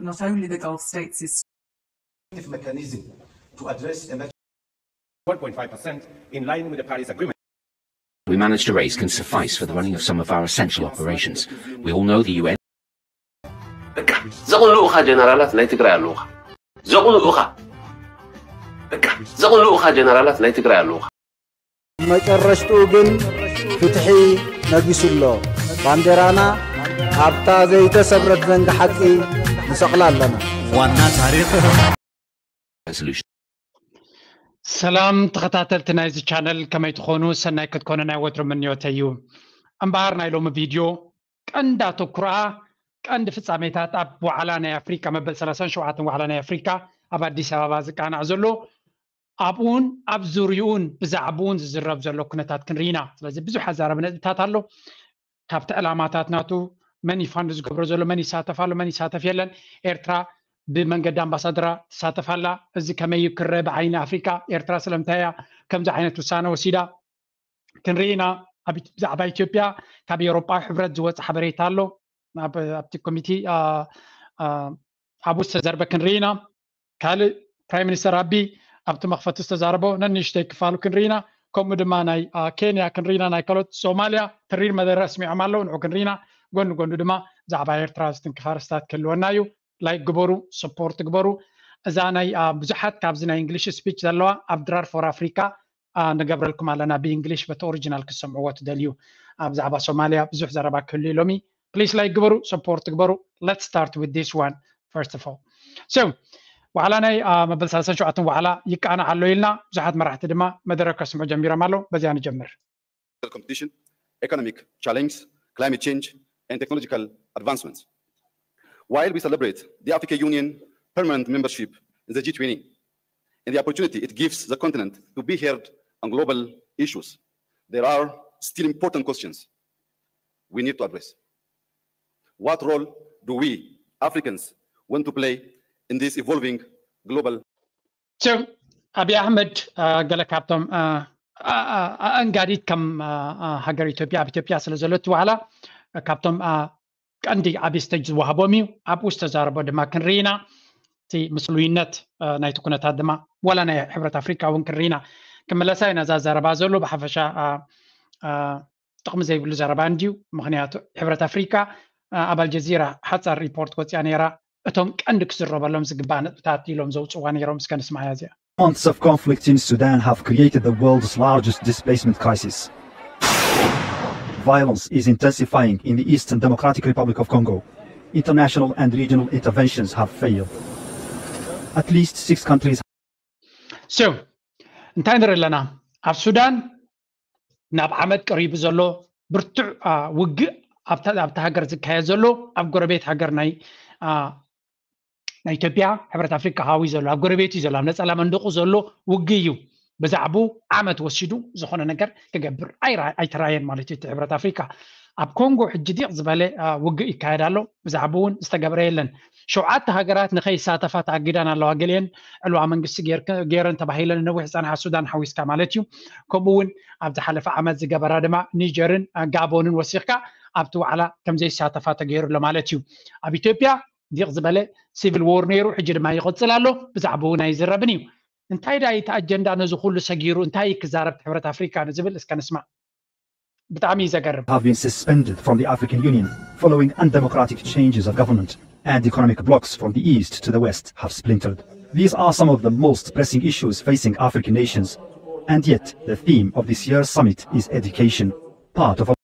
Not only the Gulf states is mechanism to address emergency one point five percent in line with the Paris Agreement. We managed to raise can suffice for the running of some of our essential operations. We all know the U N በቃ ዘቕንኡኻ ጀነራላት ናይ ትግራይ ኣለውኻ። ዘቕንኡኻ በቃ ዘቕንኡኻ ጀነራላት ናይ ትግራይ ኣለውኻ። መጨረሽትኡ ግን ፍትሒ ነጊሱ ኣሎ። ባንዴራና ኣብታ ዘይተሰብረት ዘንጊ ሓቂ ንሰቕላ ኣለና። ዋና ታሪኽ resolution. ሰላም ተኸታተልቲ ናይዚ ቻነል፣ ከመይ ትኾኑ? ሰናይ ክትኮኑ ናይ ወትሩ ምንዮተይ እዩ። እምበኣር ናይ ሎሚ ቪድዮ ቀንዲ ኣተኩሮኣ ቀንዲ ፍጻሜታት ኣብ ዋዕላ ናይ ኣፍሪካ መበል ሰላሳን ሸውዓተን ዋዕላ ናይ ኣፍሪካ ኣብ ኣዲስ ኣበባ ዝቃናዕ ዘሎ ኣብኡን ኣብ ዙሪኡን ብዛዕባኡን ዝዝረብ ዘሎ ኩነታት ክንርኢ ኢና። ስለዚ ብዙሕ ኣዛረቢ ነጥብታት ኣሎ። ካብቲ ዕላማታት ናቱ መን እዩ ፋንድ ዝገብሮ ዘሎ፣ መን ይሳተፍ ኣሎ፣ መን ይሳተፍ የለን። ኤርትራ ብመንገዲ ኣምባሳደራ ትሳተፍ ኣላ። እዚ ከመይ እዩ ክረአ ብዓይኒ ኣፍሪካ? ኤርትራ ስለምንታይ እያ ከምዚ ዓይነት ውሳነ ወሲዳ? ክንርኢ ኢና። ኣብ ኢት- ብዛዕባ ኢትዮጵያ ካብ ኤውሮጳዊ ሕብረት ዝወፀ ሓበሬታ ኣሎ። ኣብ- ኣብቲ ኮሚቴ አ- አ- ኣብኡ ዝተዘርበ ክንርኢ ኢና። ካልእ ፕራይም ሚኒስተር ኣቢ ኣብቲ መኽፈቲ ዝተዛረቦ ነንእሽተይ ክፋሉ ክንርኢ ኢና። ከምኡ ድማ ናይ አ፣ ኬንያ ክንርኢ ኢና። ናይ ካልኦት ሶማልያ ተሪር መደረ ኣስሚዖም ኣለዉ። ንዑ ክንርኢ ኢና። ጎኒ ጎኒ ድማ ብዛዕባ ኤርትራ ዝትንክፍ ኣርእስታት ክህልወና እዩ። ላይክ ግበሩ፣ ሰፖርት ግበሩ። እዛ ናይ አ፣ ብዙሓት ካብዚ ናይ እንግሊሽ ስፒች ዘለዋ ኣብ ድራር ፎር ኣፍሪካ አ፣ ንገብረልኩም ኣለና ብእንግሊሽ በቲ ኦሪጂናል ክትሰምዕዎ ትደልዩ። አ፣ ብዛዕባ ሶማልያ ብዙሕ ዘረባ ክህሉ እዩ ሎሚ። ፕሊስ ላይክ ግበሩ፣ ሰፖርት ግበሩ። Let's start with this one first of all. So ዋዕላ ናይ አ፣ መበል ሰላሳን ሸውዓተን ዋዕላ ይቃናዕ ኣሎ ኢልና ብዙሓት መራሕቲ ድማ መደረ ከስምዑ ጀሚሮም ኣለዉ። በዚኣ ንጀምር። competition, economic challenge, climate change, and technological advancements. While we celebrate the African Union permanent membership in the G twenty and the opportunity it gives the continent to be heard on global issues, there are still important questions we need to address. What role do we Africans want to play in this evolving global So ኣብይ ኣሕመድ አ፣ ገለ ካብቶም አ፣ አ፣ አ፣ ኣእንጋዲት ከም አ፣ አ፣ ሃገር ኢትዮጵያ ኣብ ኢትዮጵያ ስለ ዘሎ እቲ ዋዕላ አ፣ ካብቶም አ፣ ቀንዲ ዓብዪ ስቴጅ ዝወሃቦም እዩ። ኣብኡ ዝተዛረቦ ድማ ክንርኢ ኢና። እቲ ምስሉይነት አ፣ ናይቲ ኩነታት ድማ ዋላ ናይ ሕብረት ኣፍሪካ እውን ክንርኢ ኢና። ክምለሳ ኢና እዛ ዘረባ ዘሎ ብሓፈሻ አ፣ አ፣ ጥቕሚ ዘይብሉ ዘረባ እንድዩ። ምክንያቱ ሕብረት ኣፍሪካ አ፣ ኣብ ኣልጀዚራ ሓፃር ሪፖርት ወፂኣ ነይራ። እቶም ቀንዲ ክዝረበሎም ዝግባእ ነጥብታት ኢሎም ዘውፅዋ ነይሮም። እስከ ንስማያ እዚኣ። Months of conflict in Sudan have created the world's largest displacement crisis. Violence is intensifying in the Eastern Democratic Republic of Congo. International and regional interventions have failed. At least six countries So እንታይ ንርኢ ኣለና? ኣብ ሱዳን ናብ ዓመት ቀሪቡ ዘሎ ብርቱዕ አ፣ ውግእ ኣብታ ኣብታ ሃገር ዝካየድ ዘሎ ኣብ ጎረቤት ሃገር ናይ አ፣ ናይ ኢትዮጵያ ሕብረት ኣፍሪካ ሃዊ ዘሎ ኣብ ጎረቤት እዩ ዘሎ ኣብ ነፀላ መንደቁ ዘሎ ውግእ እዩ። ብዛዕቡ ዓመት ወሲዱ ዝኾነ ነገር ክገብር ኣይራ- ኣይተራየን ማለት እዩ እቲ ሕብረት ኣፍሪካ። ኣብ ኮንጎ ሕጂ ዲቕ ዝበለ አ፣ ውግእ ይካየድ ኣሎ። ብዛዕቡ እውን ዝተገብረ የለን። ሸውዓተ ሃገራት ንኸይሳተፋ ተኣጊዳን ኣለዋ። ገሊአን ዕልዋ መንግስቲ ጌርክ- ገይረን ተባሂለን ነዊሕ ዝፀንሓ ሱዳን ሓዊስካ ማለት እዩ። ከምኡ እውን ኣብ ዝሓለፈ ዓመት ዝገበራ ድማ ኒጀርን አ፣ ጋቦንን ወሲኽካ ኣብቲ ዋዕላ ከም ዘይሳተፋ ተገይሩ ኣሎ ማለት እዩ። ኣብ ኢትዮጵያ ዲቕ ዝበለ ሲቪል ዎር ነይሩ፣ ሕጂ ድማ ይቕፅል ኣሎ። ብዛዕባኡ ናይ ዝረብን እዩ። እንታይ ዳ እቲ ኣጀንዳ ነዚ ኩሉ ሰጊሩ እንታይ ክዛረብ ሕብረት ኣፍሪካ ንዝብል እስከ ንስማዕ። ብጣዕሚ እዩ ዘገርም። have been suspended from the African Union following undemocratic changes of government and economic blocs from the east to the west have splintered. These are some of the most pressing issues facing African nations. And yet, the theme of this year's summit is education, part of a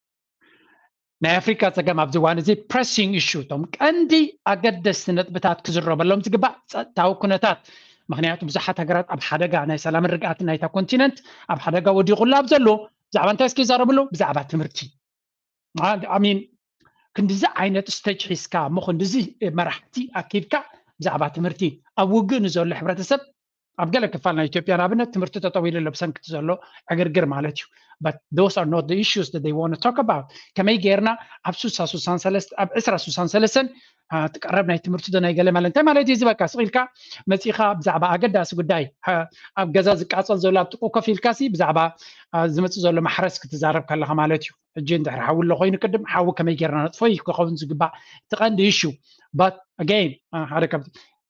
ናይ ኣፍሪካ ፀገም ኣብዚ እዋን እዚ ፕረሲንግ ኢሹ እቶም ቀንዲ ኣገደስቲ ነጥብታት ክዝረበሎም ዝግባእ ፀጥታዊ ኩነታት። ምክንያቱ ብዙሓት ሃገራት ኣብ ሓደጋ ናይ ሰላምን ርግኣትን ናይታ ኮንቲነንት ኣብ ሓደጋ ወዲቑላ ኣብ ዘሎ ብዛዕባ እንታይ እስኪ ይዛረብሉ? ብዛዕባ ትምህርቲ። ኣሚን ክንድዚ ዓይነት ስቴጅ ሒዝካ እሞ ክንድዚ መራሕቲ ኣኪብካ ብዛዕባ ትምህርቲ ኣብ ውግእ ንዘሎ ሕብረተሰብ ኣብ ገለ ክፋል ናይ ኢትዮጵያ ንኣብነት ትምህርቲ ጠጠው ኢሉ ኣሎ ብሰንኪ እቲ ዘሎ ዕግርግር ማለት እዩ። But those are not the issues that they want to talk about. ከመይ ጌርና ኣብ ሱሳ ሱሳን ሰለስተ ኣብ ዕስራ ሱሳን ሰለስተን እቲ ቀረብ ናይ ትምህርቲ ዶ ናይ ገለ ማለት እንታይ ማለት እዩ ዝበካ ስቕ ኢልካ መፂእካ ብዛዕባ ኣገዳሲ ጉዳይ ኣብ ገዛ ዝቃፀል ዘሎ ኣብ ጥቁ ኮፍ ኢልካ ሲ ብዛዕባ ዝመፅእ ዘሎ ማሕረስ ክትዛረብ ከለካ ማለት እዩ። ሕጂ እንድሕር ሓዊ ኣሎ ኮይኑ ቅድም ሓዊ ከመይ ጌርና ነጥፎ እዩ ክኸውን ዝግባእ እቲ ቀንዲ ኢሹ። but again ሓደ ካብ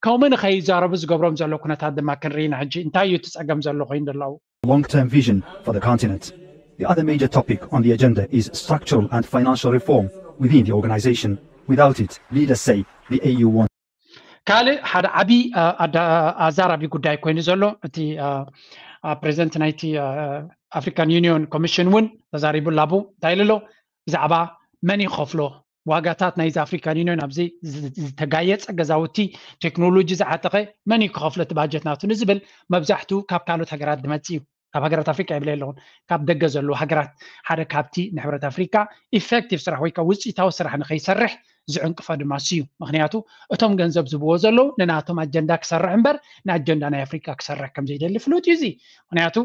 ከምኡ ንኸይዛረቡ ዝገብሮም ዘሎ ኩነታት ድማ ክንርኢ ኢና። ሕጂ እንታይ እዩ እቲ ጸገም ዘሎ ኮይኑ ዘለዉ? Long-term vision for the continent. The other major topic on the agenda is structural and financial reform within the organization. Without it, leaders say the A U won't. ካልእ ሓደ ዓቢ ኣዛራቢ ጉዳይ ኮይኑ ዘሎ እቲ ፕሬዚደንት ናይቲ ኣፍሪካን ዩኒዮን ኮሚሽን እውን ተዛሪቡ ላቡ እንታይ ኢሉ ኣሎ ብዛዕባ መን ይኸፍሎ ዋጋታት ናይዚ ኣፍሪካን ዩኒዮን ኣብዚ ዝተጋየፀ ገዛውቲ ቴክኖሎጂ ዝዓጠቐ መን እዩ ክኸፍሎ እቲ ባጀት ናቱ ንዝብል መብዛሕትኡ ካብ ካልኦት ሃገራት ዝመፅእ እዩ። ካብ ሃገራት ኣፍሪካ ይብለ ኣለኹን ካብ ደገ ዘለዉ ሃገራት ሓደ ካብቲ ንሕብረት ኣፍሪካ ኢፌክቲቭ ስራሕ ወይ ከዓ ውፅኢታዊ ስራሕ ንከይሰርሕ ዝዕንቅፎ ድማ እዩ። ምክንያቱ እቶም ገንዘብ ዝብዎ ዘለዉ ንናቶም ኣጀንዳ ክሰርሕ እምበር ንኣጀንዳ ናይ ኣፍሪካ ክሰርሕ ከምዘይደሊ ፍሉጥ እዩ። እዚ ምክንያቱ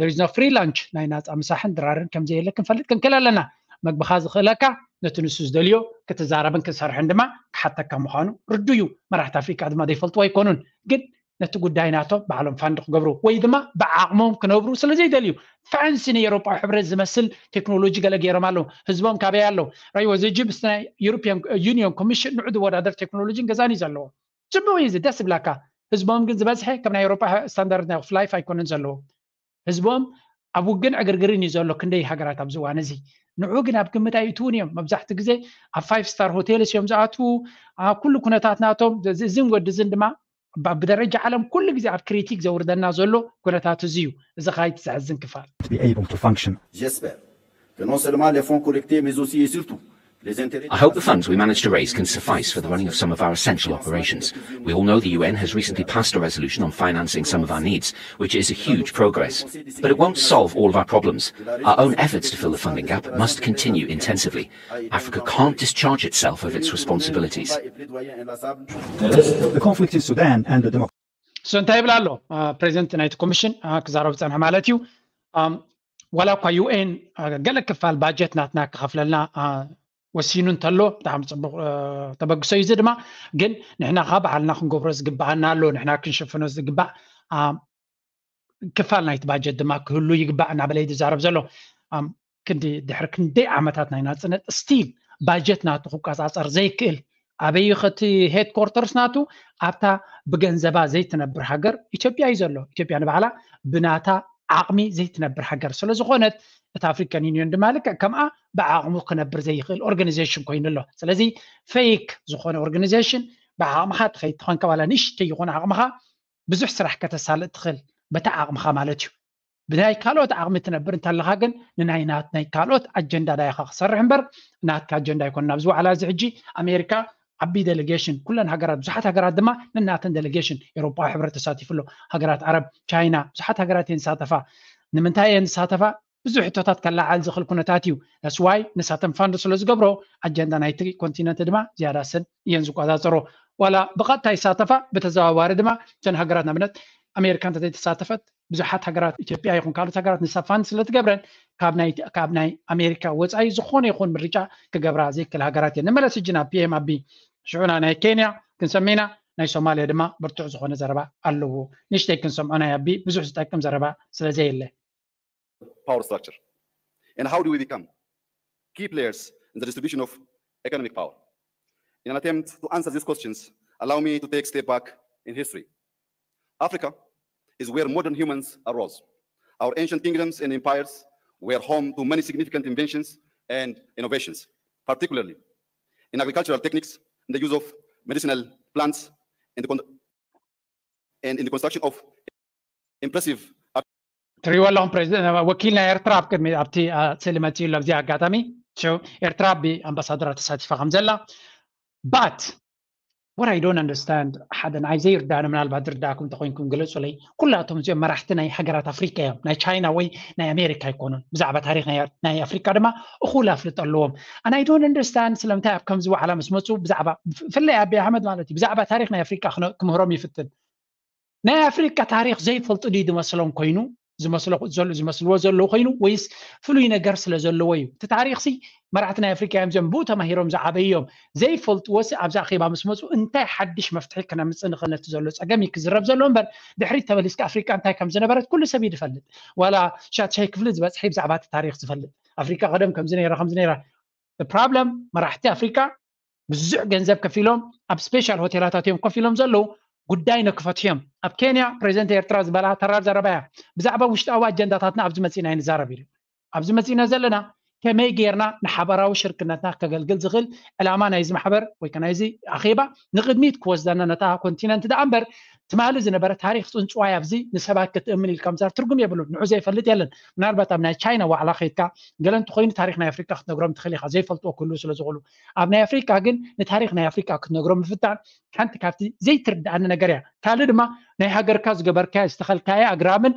there is no free lunch ናይ ናፃ ምሳሕን ድራርን ከምዘየለ ክንፈልጥ ክንክእል ኣለና። መግብኻ ዝኽእለካ ነቲ ንሱ ዝደልዮ ክትዛረብን ክትሰርሕን ድማ ክሓተካ ምዃኑ ርዱ እዩ። መራሕቲ ኣፍሪካ ድማ ዘይፈልጥዎ ኣይኮኑን፣ ግን ነቲ ጉዳይ ናቶም ባዕሎም ፋንድ ክገብሩ ወይ ድማ ብዓቕሞም ክነብሩ ስለ ዘይደልዩ ፋንሲ ናይ ኤሮጳዊ ሕብረት ዝመስል ቴክኖሎጂ ገለ ገይሮም ኣለዉ። ህዝቦም ካበይ ኣለዉ? ራይዎ እዚ ጅብ ናይ ዩሮፒያን ዩኒዮን ኮሚሽን ንዑ ዝወዳደር ቴክኖሎጂን ገዛን እዩ ዘለዎ። ጽቡቕ እዩ እዚ ደስ ይብላካ። ህዝቦም ግን ዝበዝሐ ከም ናይ ኤሮጳ ስታንዳርድ ናይ ኦፍ ላይፍ ኣይኮነን ዘለዎ። ህዝቦም ኣብ ውግን ዕግርግርን እዩ ዘሎ ክንደይ ሃገራት ኣብዚ እዋን እዚ ንዑ ግን ኣብ ግምት ኣይእትውን እዮም። መብዛሕትኡ ግዜ ኣብ ፋይቭ ስታር ሆቴልስ እዮም ዝኣትዉ። ኩሉ ኩነታት ናቶም እዝን ወዲ እዝን ድማ ብደረጃ ዓለም ኩሉ ግዜ ኣብ ክሪቲክ ዘውርደና ዘሎ ኩነታት እዚ እዩ። እዚ ካይቲ ዘሕዝን ክፋል to be able to function. J'espère que non seulement les fonds collectés, mais aussi et surtout les intérêts. I hope the funds we manage to raise can suffice for the running of some of our essential operations. We all know the U N has recently passed a resolution on financing some of our needs, which is a huge progress. But it won't solve all of our problems. Our own efforts to fill the funding gap must continue intensively. Africa can't discharge itself of its responsibilities. The conflict in Sudan and the democratic so እንታይ ይብል ኣሎ ፕሬዚደንት ናይቲ ኮሚሽን ክዛረብ ዝፀንሐ ማለት እዩ። ዋላ እኳ ዩ ኤን ገለ ክፋል ባጀት ናትና ክኸፍለልና ወሲኑ እንተሎ ብጣዕሚ ፅቡቅ ተበግሶ እዩ። እዚ ድማ ግን ንሕና ከዓ ባዕልና ክንገብሮ ዝግባኣና ኣሎ፣ ንሕና ክንሽፍኖ ዝግባእ ክፋል ናይቲ ባጀት ድማ ክህሉ ይግባእ እናበለ እዩ ዝዛረብ ዘሎ። ክንዲ ድሕሪ ክንደይ ዓመታት ናይ ናፅነት ስቲል ባጀት ናቱ ክቆፃፀር ዘይክእል ኣበይ ከቲ ሄድኮርተርስ ናቱ ኣብታ ብገንዘባ ዘይትነብር ሃገር ኢትዮጵያ እዩ ዘሎ። ኢትዮጵያ ንባዕላ ብናታ ዓቕሚ ዘይትነብር ሃገር ስለዝኾነት እቲ ኣፍሪካን ዩኒዮን ድማ ልክዕ ከምኣ ብዓቕሙ ክነብር ዘይኽእል ኦርጋኒዜሽን ኮይኑ ኣሎ። ስለዚ ፌክ ዝኾነ ኦርጋኒዜሽን ብዓቕምኻ ትኸይድ ተኾንካ ዋላ ንእሽተይ ይኾነ ዓቕምኻ ብዙሕ ስራሕ ከተሳልጥ ትኽእል በቲ ዓቕምኻ ማለት እዩ። ብናይ ካልኦት ዓቕሚ ትነብር እንተለኻ ግን ንናይ ናይ ካልኦት ኣጀንዳ ዳይኻ ክሰርሕ እምበር ናትካ ኣጀንዳ ኣይኮን። ኣብዚ ዋዕላ እዚ ሕጂ ኣሜሪካ ዓቢ ዴሌጌሽን ኩለን ሃገራት ብዙሓት ሃገራት ድማ ንናተን ዴሌጌሽን ኤሮጳዊ ሕብረት ተሳቲፉ ኣሎ። ሃገራት ዓረብ፣ ቻይና ብዙሓት ሃገራት እየን ዝሳተፋ። ንምንታይ እየን ዝሳተፋ? ብዙሕ ሕቶታት ከለዓዕል ዝኽእል ኩነታት እዩ። That's why ንሳተን ፋንድ ስለ ዝገብሮ ኣጀንዳ ናይቲ ኮንቲነንት ድማ ዝያዳ ሰን እየን ዝቆፃፀሮ። ዋላ ብቐጥታ ይሳተፋ ብተዘዋዋሪ ድማ እተን ሃገራት ንኣብነት ኣሜሪካ እንተዘይተሳተፈት ብዙሓት ሃገራት ኢትዮጵያ ይኹን ካልኦት ሃገራት ንሳ ፋንድ ስለ ትገብረን ካብ ናይ ኣሜሪካ ወፃኢ ዝኾነ ይኹን ምርጫ ክገብራ ዘይክእል ሃገራት እየን። ንመለስ ሕጂ ናብ ፒኤም ኣቢ ሽዑና ናይ ኬንያ ክንሰሚና ናይ ሶማልያ ድማ ብርቱዕ ዝኾነ ዘረባ ኣለዎ። ንእሽተይ ክንሰምዖ ናይ ኣቢ ብዙሕ ዝጠቅም ዘረባ ስለ ዘየለ power structure and how do we become key players in the distribution of economic power? In an attempt to answer these questions, allow me to take a step back in history. Africa is where modern humans arose. Our ancient kingdoms and empires were home to many significant inventions and innovations, particularly in agricultural techniques, in the use of medicinal plants, and the, con- and in the construction of impressive ትሪእዎ ኣለኹም ፕሬዚደንት ወኪል ናይ ኤርትራ ኣብ ቅድሚ ኣብቲ ስእሊ መፅኡ ኣሎ ኣብዚ ኣጋጣሚ ኤርትራ ብኣምባሳደራ ተሳቲፋ ከም ዘላ but what I don't understand ሓደ ንዓይ ዘይርዳእኒ ምናልባት ዝርዳእኩም እንተኮይንኩም ግለፁለይ። ኩላቶም እዚኦም መራሕቲ ናይ ሃገራት ኣፍሪካ እዮም። ናይ ቻይና ወይ ናይ ኣሜሪካ ኣይኮኑን። ብዛዕባ ታሪክ ናይ ኣፍሪካ ድማ እኩል ኣፍልጦ ኣለዎም። And I don't understand ስለምንታይ ኣብ ከምዚ ዋዕላ ምስ መፁ ብዛዕባ ብፍላይ ኣቢ ኣሕመድ ማለት እዩ ብዛዕባ ታሪክ ናይ ኣፍሪካ ክምህሮም ይፍትን ናይ ኣፍሪቃ ታሪክ ዘይፈልጡ ድዩ ዝመስሎም ኮይኑ ዝመስልዎ ዘለዉ ኮይኑ ወይስ ፍሉይ ነገር ስለ ዘለዎ እዩ? እቲ ታሪክ ሲ መራሕቲ ናይ ኣፍሪቃ እዮም እዚኦም ብኡ ተማሂሮም ዝዓበዩ እዮም። ዘይፈልጥዎ ሲ ኣብዚ ኣኼባ ምስ መፁ እንታይ ሓድሽ መፍትሒ ክነምፅእ ንኽእል ነቲ ዘሎ ፀገም እዩ ክዝረብ ዘሎ እምበር ድሕሪት ተመሊስካ ኣፍሪቃ እንታይ ከም ዝነበረት ኩሉ ሰብ እዩ ዝፈልጥ። ዋላ ሻድሻይ ክፍሊ ዝበፅሐ እዩ ብዛዕባ እቲ ታሪክ ዝፈልጥ ኣፍሪቃ ቀደም ከምዚ ነይራ ከምዚ ነይራ። ፕሮብለም መራሕቲ ኣፍሪቃ ብዙሕ ገንዘብ ከፊሎም ኣብ ስፔሻል ሆቴላታት እዮም ኮፍ ኢሎም ዘለዉ። ጉዳይ ነክፈትዮም ኣብ ኬንያ ፕሬዚደንት ኤርትራ ዝበላ ተራ ዘረባ እያ። ብዛዕባ ውሽጣዊ ኣጀንዳታትና ኣብዚ መፂና ይንዛረብ ኢሉ። ኣብዚ መፂና ዘለና ከመይ ጌርና ንሓበራዊ ሽርክነትና ከገልግል ዝኽእል ዕላማ ናይዚ ማሕበር ወይ ከ ናይዚ ኣኼባ ንቕድሚት ክወስደና ነታ ኮንቲነንት ደኣ እምበር ትማሊ ዝነበረ ታሪክ ፅንፅዋይ ኣብዚ ንሰባት ክትእምን ኢልካ ምዛር ትርጉም የብሉን። ንዑ ዘይፈልጥ የለን። ምናልባት ኣብ ናይ ቻይና ዋዕላ ከይድካ ገለ እንተኮይኑ ታሪክ ናይ ኣፍሪካ ክትነግሮም ትኽእል ኢካ ዘይፈልጥዎ ክህልው ስለ ዝኽእሉ። ኣብ ናይ ኣፍሪካ ግን ንታሪክ ናይ ኣፍሪካ ክትነግሮም ምፍታን ሓንቲ ካብቲ ዘይትርድኣኒ ነገር እያ። ካልእ ድማ ናይ ሃገርካ ዝገበርካዮ ዝተኸልካዮ ኣግራምን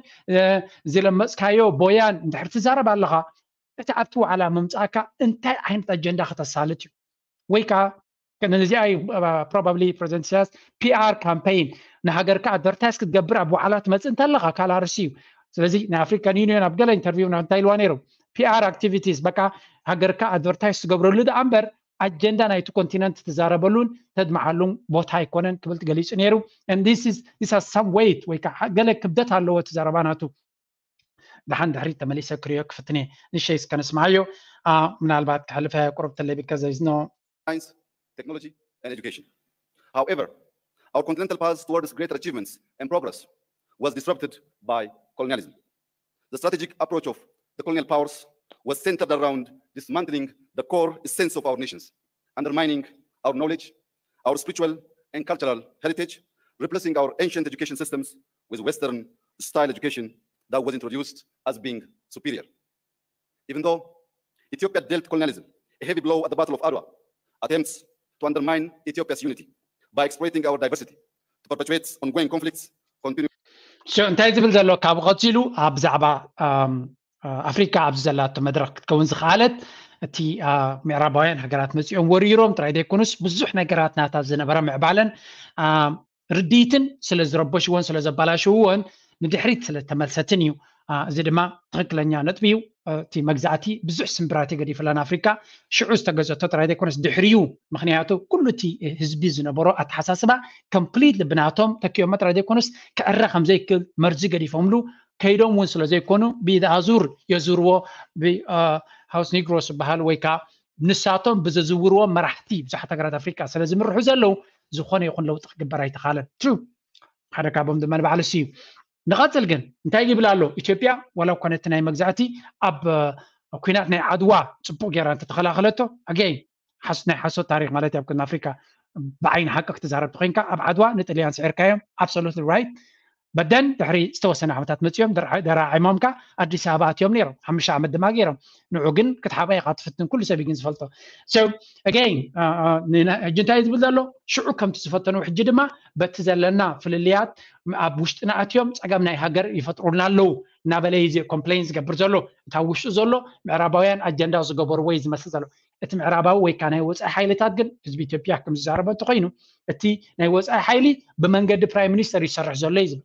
ዝለመፅካዮ ቦያን እንድሕር ትዛረብ ኣለኻ እቲ ኣብቲ ዋዕላ ምምፃእካ እንታይ ዓይነት ኣጀንዳ ከተሳልጥ እዩ? ወይ ከዓ ነዚኣ እዩ ፕሮባብሊ ፕሬዚደንት ኢሳያስ ፒኣር ካምፔይን ንሃገርካ ኣድቨርታይዝ ክትገብር ኣብ ዋዕላ ትመፅእ እንተለካ ካልእ ኣርእስቲ እዩ። ስለዚ ናይ ኣፍሪካን ዩኒየን ኣብ ገለ ኢንተርቪው እንታይ ኢልዋ ነይሩ? ፒኣር ኣክቲቪቲስ በቃ ሃገርካ ኣድቨርታይዝ ትገብረሉ ደኣ እምበር ኣጀንዳ ናይቲ ኮንቲነንት ትዛረበሉን ተድምዓሉን ቦታ ኣይኮነን ክብል ገሊፁ ነይሩ። And this is this has some weight ወይ ከዓ ገለ ክብደት ኣለዎ እቲ ዘረባ ናቱ። ደሓን ድሕሪት ተመሊሰ ክሪኦ ክፍትን እየ። ንሸይ እስከ ንስምዓዮ። ምናልባት ክሕልፈ ቁሩብ ተለቢከ ዘዝኖ science, technology, and education. However, our continental path towards greater achievements and progress was disrupted by colonialism. The strategic approach of the colonial powers was centered around dismantling the core essence of our nations, undermining our knowledge, our spiritual and cultural heritage, replacing our ancient education systems with Western style education that was introduced as being superior. Even though Ethiopia dealt colonialism a heavy blow at the Battle of Adwa, attempts to undermine Ethiopia's unity by exploiting our diversity to perpetuate ongoing conflicts continue. So እንታይ ዝብል ዘሎ ካብ ቀፂሉ ኣብ ብዛዕባ ኣፍሪካ ኣብዚ ዘላቶ መድረክ ክትከውን ዝኸኣለት እቲ ምዕራባውያን ሃገራት መፂኦም ወሪሮም ጥራይ ዘይኮኑስ ብዙሕ ነገራት ናታ ዝነበረ ምዕባለን ርድኢትን ስለ ዝረበሽዎን ስለ ዘባላሽውዎን ንድሕሪት ስለ ተመልሰትን እዩ። እዚ ድማ ትኽክለኛ ነጥቢ እዩ። እቲ መግዛእቲ ብዙሕ ስምብራት ገዲፍላን ኣፍሪካ ሽዑ ዝተገዘቶ ጥራይ ዘይኮነስ ድሕሪዩ ምክንያቱ ኩሉ እቲ ህዝቢ ዝነበሮ ኣተሓሳስባ ኮምፕሊት ብናቶም ተኪኦሞ ጥራይ ዘይኮነስ ክዕረ ከምዘይክእል መርዚ ገዲፎምሉ ከይዶም እውን ስለ ዘይኮኑ ብኢድ ኣዙር የዙርዎ ሃውስ ኒግሮስ ዝበሃል ወይ ከዓ ንሳቶም ብዘዝውርዎ መራሕቲ ብዙሓት ሃገራት ኣፍሪካ ስለ ዝምርሑ ዘለዉ ዝኾነ ይኹን ለውጢ ክግበር ኣይተኻለን። ትሩ ሓደ ካብኦም ድማ ንባዕሉ እዩ። ንቐፅል ግን እንታይ ይብል ኣሎ? ኢትዮጵያ ዋላ እኳ ነቲ ናይ መግዛእቲ ኣብ ኩናት ናይ ዓድዋ ፅቡቅ ጌራ እንተተኸላኸለቶ ኣገይ ናይ ሓሶት ታሪክ ማለት ኣብ ቅድሚ ኣፍሪካ ብዓይኒ ሓቂ ክትዛረብ ተኮይንካ ኣብ ዓድዋ ንጥልያን ስዒርካዮም absolutely right። በደን ድሕሪ ዝተወሰነ ዓመታት መፅኦም ደራዒሞምካ ኣዲስ ኣበባ ኣትዮም ነይሮም ሓሙሽተ ዓመት ድማ ገይሮም ንዑ ግን ክትሓባ ኢካ ትፍትን ኩሉ ሰብ ግን ዝፈልጦ። So again ሕጂ እንታይ ዝብል ዘሎ ሽዑ ከምቲ ዝፈተኑ ሕጂ ድማ በቲ ዘለና ፍልልያት ኣብ ውሽጥና ኣትዮም ፀገም ናይ ሃገር ይፈጥሩልና ኣለዉ እናበለ እዩ ኮምፕሌን ዝገብር ዘሎ። እታ ውሽጡ ዘሎ ምዕራባውያን ኣጀንዳ ዝገበርዎ እዩ ዝመስል ዘሎ። እቲ ምዕራባዊ ወይ ከዓ ናይ ወፃኢ ሓይልታት ግን ህዝቢ ኢትዮጵያ ከም ዝዛረበ እንተኮይኑ እቲ ናይ ወፃኢ ሓይሊ ብመንገዲ ፕራይም ሚኒስተር ይሰርሕ ዘሎ እዩ ዝብል።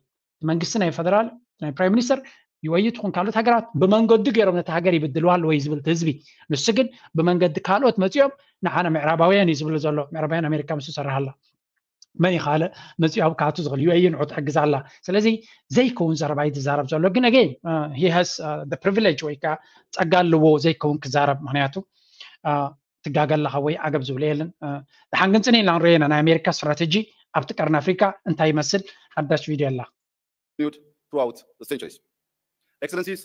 መንግስቲ ናይ ፈደራል ናይ ፕራይም ሚኒስተር ዩ ኤ ኢ ትኹን ካልኦት ሃገራት ብመንገዱ ገይሮም ነቲ ሃገር ይብድልዋ ኣለዎ እዩ ዝብል ህዝቢ። ንሱ ግን ብመንገዲ ካልኦት መፂኦም ንዓና ምዕራባውያን እዩ ዝብል ዘሎ። ምዕራባውያን ኣሜሪካ ምስ ዝሰርሕ ኣላ መን ይካለ መፂኡ ኣብ ካቱ ዝኽእል ዩ ኤ ኢ ንዑ ትሕግዝ ኣላ። ስለዚ ዘይከውን ዘረባ እዩ ዝዛረብ ዘሎ። ግን ኣገይ ሂ ሃስ ፕሪቪሌጅ ወይ ከዓ ፀጋ ኣለዎ ዘይከውን ክዛረብ ምክንያቱ ትጋገ ኣለካ ወይ ዓገብ ዝብሎ የለን። ደሓን ግን ፅን ኢልና ንሪኦ ኢና ናይ ኣሜሪካ ስትራተጂ ኣብቲ ቀርኒ ኣፍሪካ እንታይ ይመስል። ሓዳሽ ቪድዮ ኣላ። Throughout the centuries. Excellencies,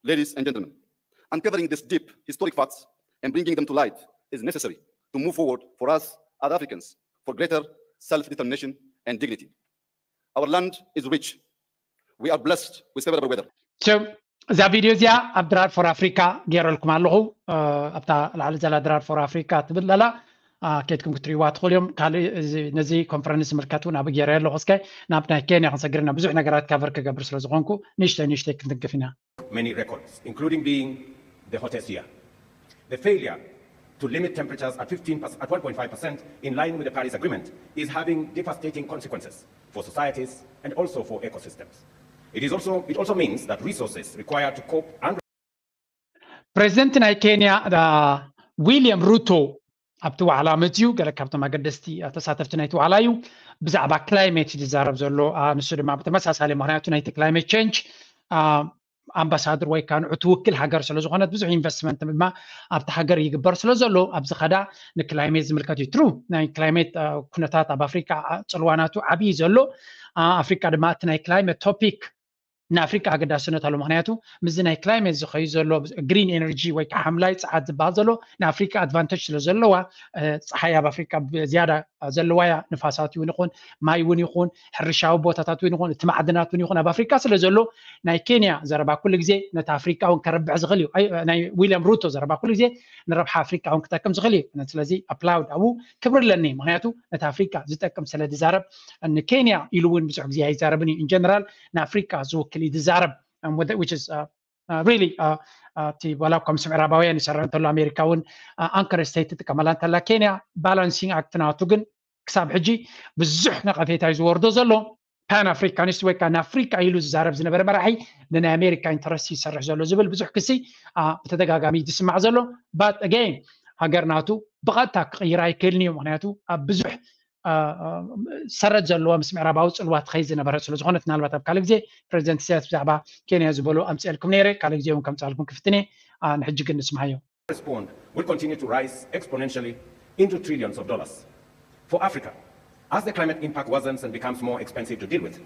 ladies and gentlemen, uncovering these deep historic facts and bringing them to light is necessary to move forward for us as Africans for greater self-determination and dignity. Our land is rich. We are blessed with favorable weather. እዛ ቪድዮ እዚኣ ኣብ ድራድ ፎር ኣፍሪካ ገይረልኩም ኣለኹ። ኣብታ ላዕሊ ዘላ ድራድ ፎር ኣፍሪካ ትብል ዘላ ከድኩም ክትሪእዋ ትኽእሉ እዮም። ካልእ ነዚ ኮንፈረንስ ምልከት እውን ኣብ ገይረ ኣለኹ። እስከ ናብ ናይ ኬንያ ክንሰግርና ብዙሕ ነገራት ካቨር ክገብር ስለ ዝኾንኩ ንእሽተይ ንእሽተይ ክንትንክፍ ኢና። Many records, including being the hottest year. The failure to limit temperatures at fifteen at one point five percent in line with the Paris Agreement is having devastating consequences for societies and also for ecosystems. It is also it also means that resources required to cope and ፕሬዚደንት ናይ ኬንያ ዊልያም ሩቶ ኣብቲ ዋዕላ መፅዩ ገለ ካብቶም ኣገደስቲ ተሳተፍቲ ናይቲ ዋዕላ እዩ። ብዛዕባ ክላይሜት ዝዛረብ ዘሎ ንሱ ድማ ብተመሳሳሊ ምክንያቱ ናይቲ ክላይሜት ቸንጅ ኣምባሳደር ወይ ከዓ ንዑ ትውክል ሃገር ስለ ዝኾነት ብዙሕ ኢንቨስትመንት ድማ ኣብቲ ሃገር ይግበር ስለ ዘሎ ኣብዚ ኸዳ ንክላይሜት ዝምልከት እዩ። ትሩ ናይ ክላይሜት ኩነታት ኣብ ኣፍሪካ ፅልዋናቱ ዓብዪ ዘሎ ኣፍሪካ ድማ እቲ ናይ ክላይሜት ቶፒክ ንኣፍሪካ ኣገዳስነት ኣሎ። ምክንያቱ ምስዚ ናይ ክላይሜት ዝኸዩ ዘሎ ግሪን ኤነርጂ ወይ ከዓ ሓምላይ ፀዓት ዝበሃል ዘሎ ንኣፍሪካ ኣድቫንተጅ ስለ ዘለዋ ፀሓይ ኣብ ኣፍሪካ ዝያዳ ዘለዋ እያ። ንፋሳት እውን ይኹን ማይ እውን ይኹን ሕርሻዊ ቦታታት እውን ይኹን እቲ ማዕድናት እውን ይኹን ኣብ ኣፍሪካ ስለ ዘሎ ናይ ኬንያ ዘረባ ኩሉ ግዜ ነቲ ኣፍሪካ እውን ከረብሕ ዝኽእል እዩ። ናይ ዊልያም ሩቶ ዘረባ ኩሉ ግዜ ንረብሓ ኣፍሪካ እውን ክጠቅም ዝኽእል እዩ። ስለዚ ኣፕላውድ ኣብኡ ክብሪ ኣለኒ። ምክንያቱ ነቲ ኣፍሪካ ዝጠቅም ስለ ዝዛረብ ንኬንያ ኢሉ እውን ብዙሕ ግዜ ኣይዛረብን እዩ። ኢንጀነራል ንኣፍሪካ ዝውክል እዩ ዝዛረብ። ሪሊ እቲ ዋላ እኳ ምስ ምዕራባውያን ይሰርሕ እንተሎ ኣሜሪካ እውን ኣንከር ስቴት ትጥቀመላ እንተላ ኬንያ ባላንሲንግ ኣክት ናቱ ግን ክሳብ ሕጂ ብዙሕ ነቐፌታ እዩ ዝወርዶ ዘሎ። ፓን ኣፍሪካኒስት ወይ ከዓ ንኣፍሪካ ኢሉ ዝዛረብ ዝነበረ መራሒ ንናይ ኣሜሪካ ኢንተረስት ይሰርሕ ዘሎ ዝብል ብዙሕ ክሲ ብተደጋጋሚ ዝስማዕ ዘሎ። ባት ኣገይን ሃገር ናቱ ብቐጥታ ክቕይር ኣይክእልን እዩ። ምክንያቱ ኣብ ብዙሕ ሰረት ዘለዋ ምስ ምዕራባዊ ፅልዋ ትኸይድ ዝነበረት ስለ ዝኾነት ምናልባት ኣብ ካልእ ግዜ ፕሬዚደንት ኢሳያስ ብዛዕባ ኬንያ ዝበሎ ኣምፅኤልኩም ነይረ ካልእ ግዜ እውን ከምፅኣልኩም ክፍትነ። ንሕጂ ግን ንስማዮ። Respond will continue to rise exponentially into trillions of dollars. For Africa, as the climate impact worsens and becomes more expensive to deal with,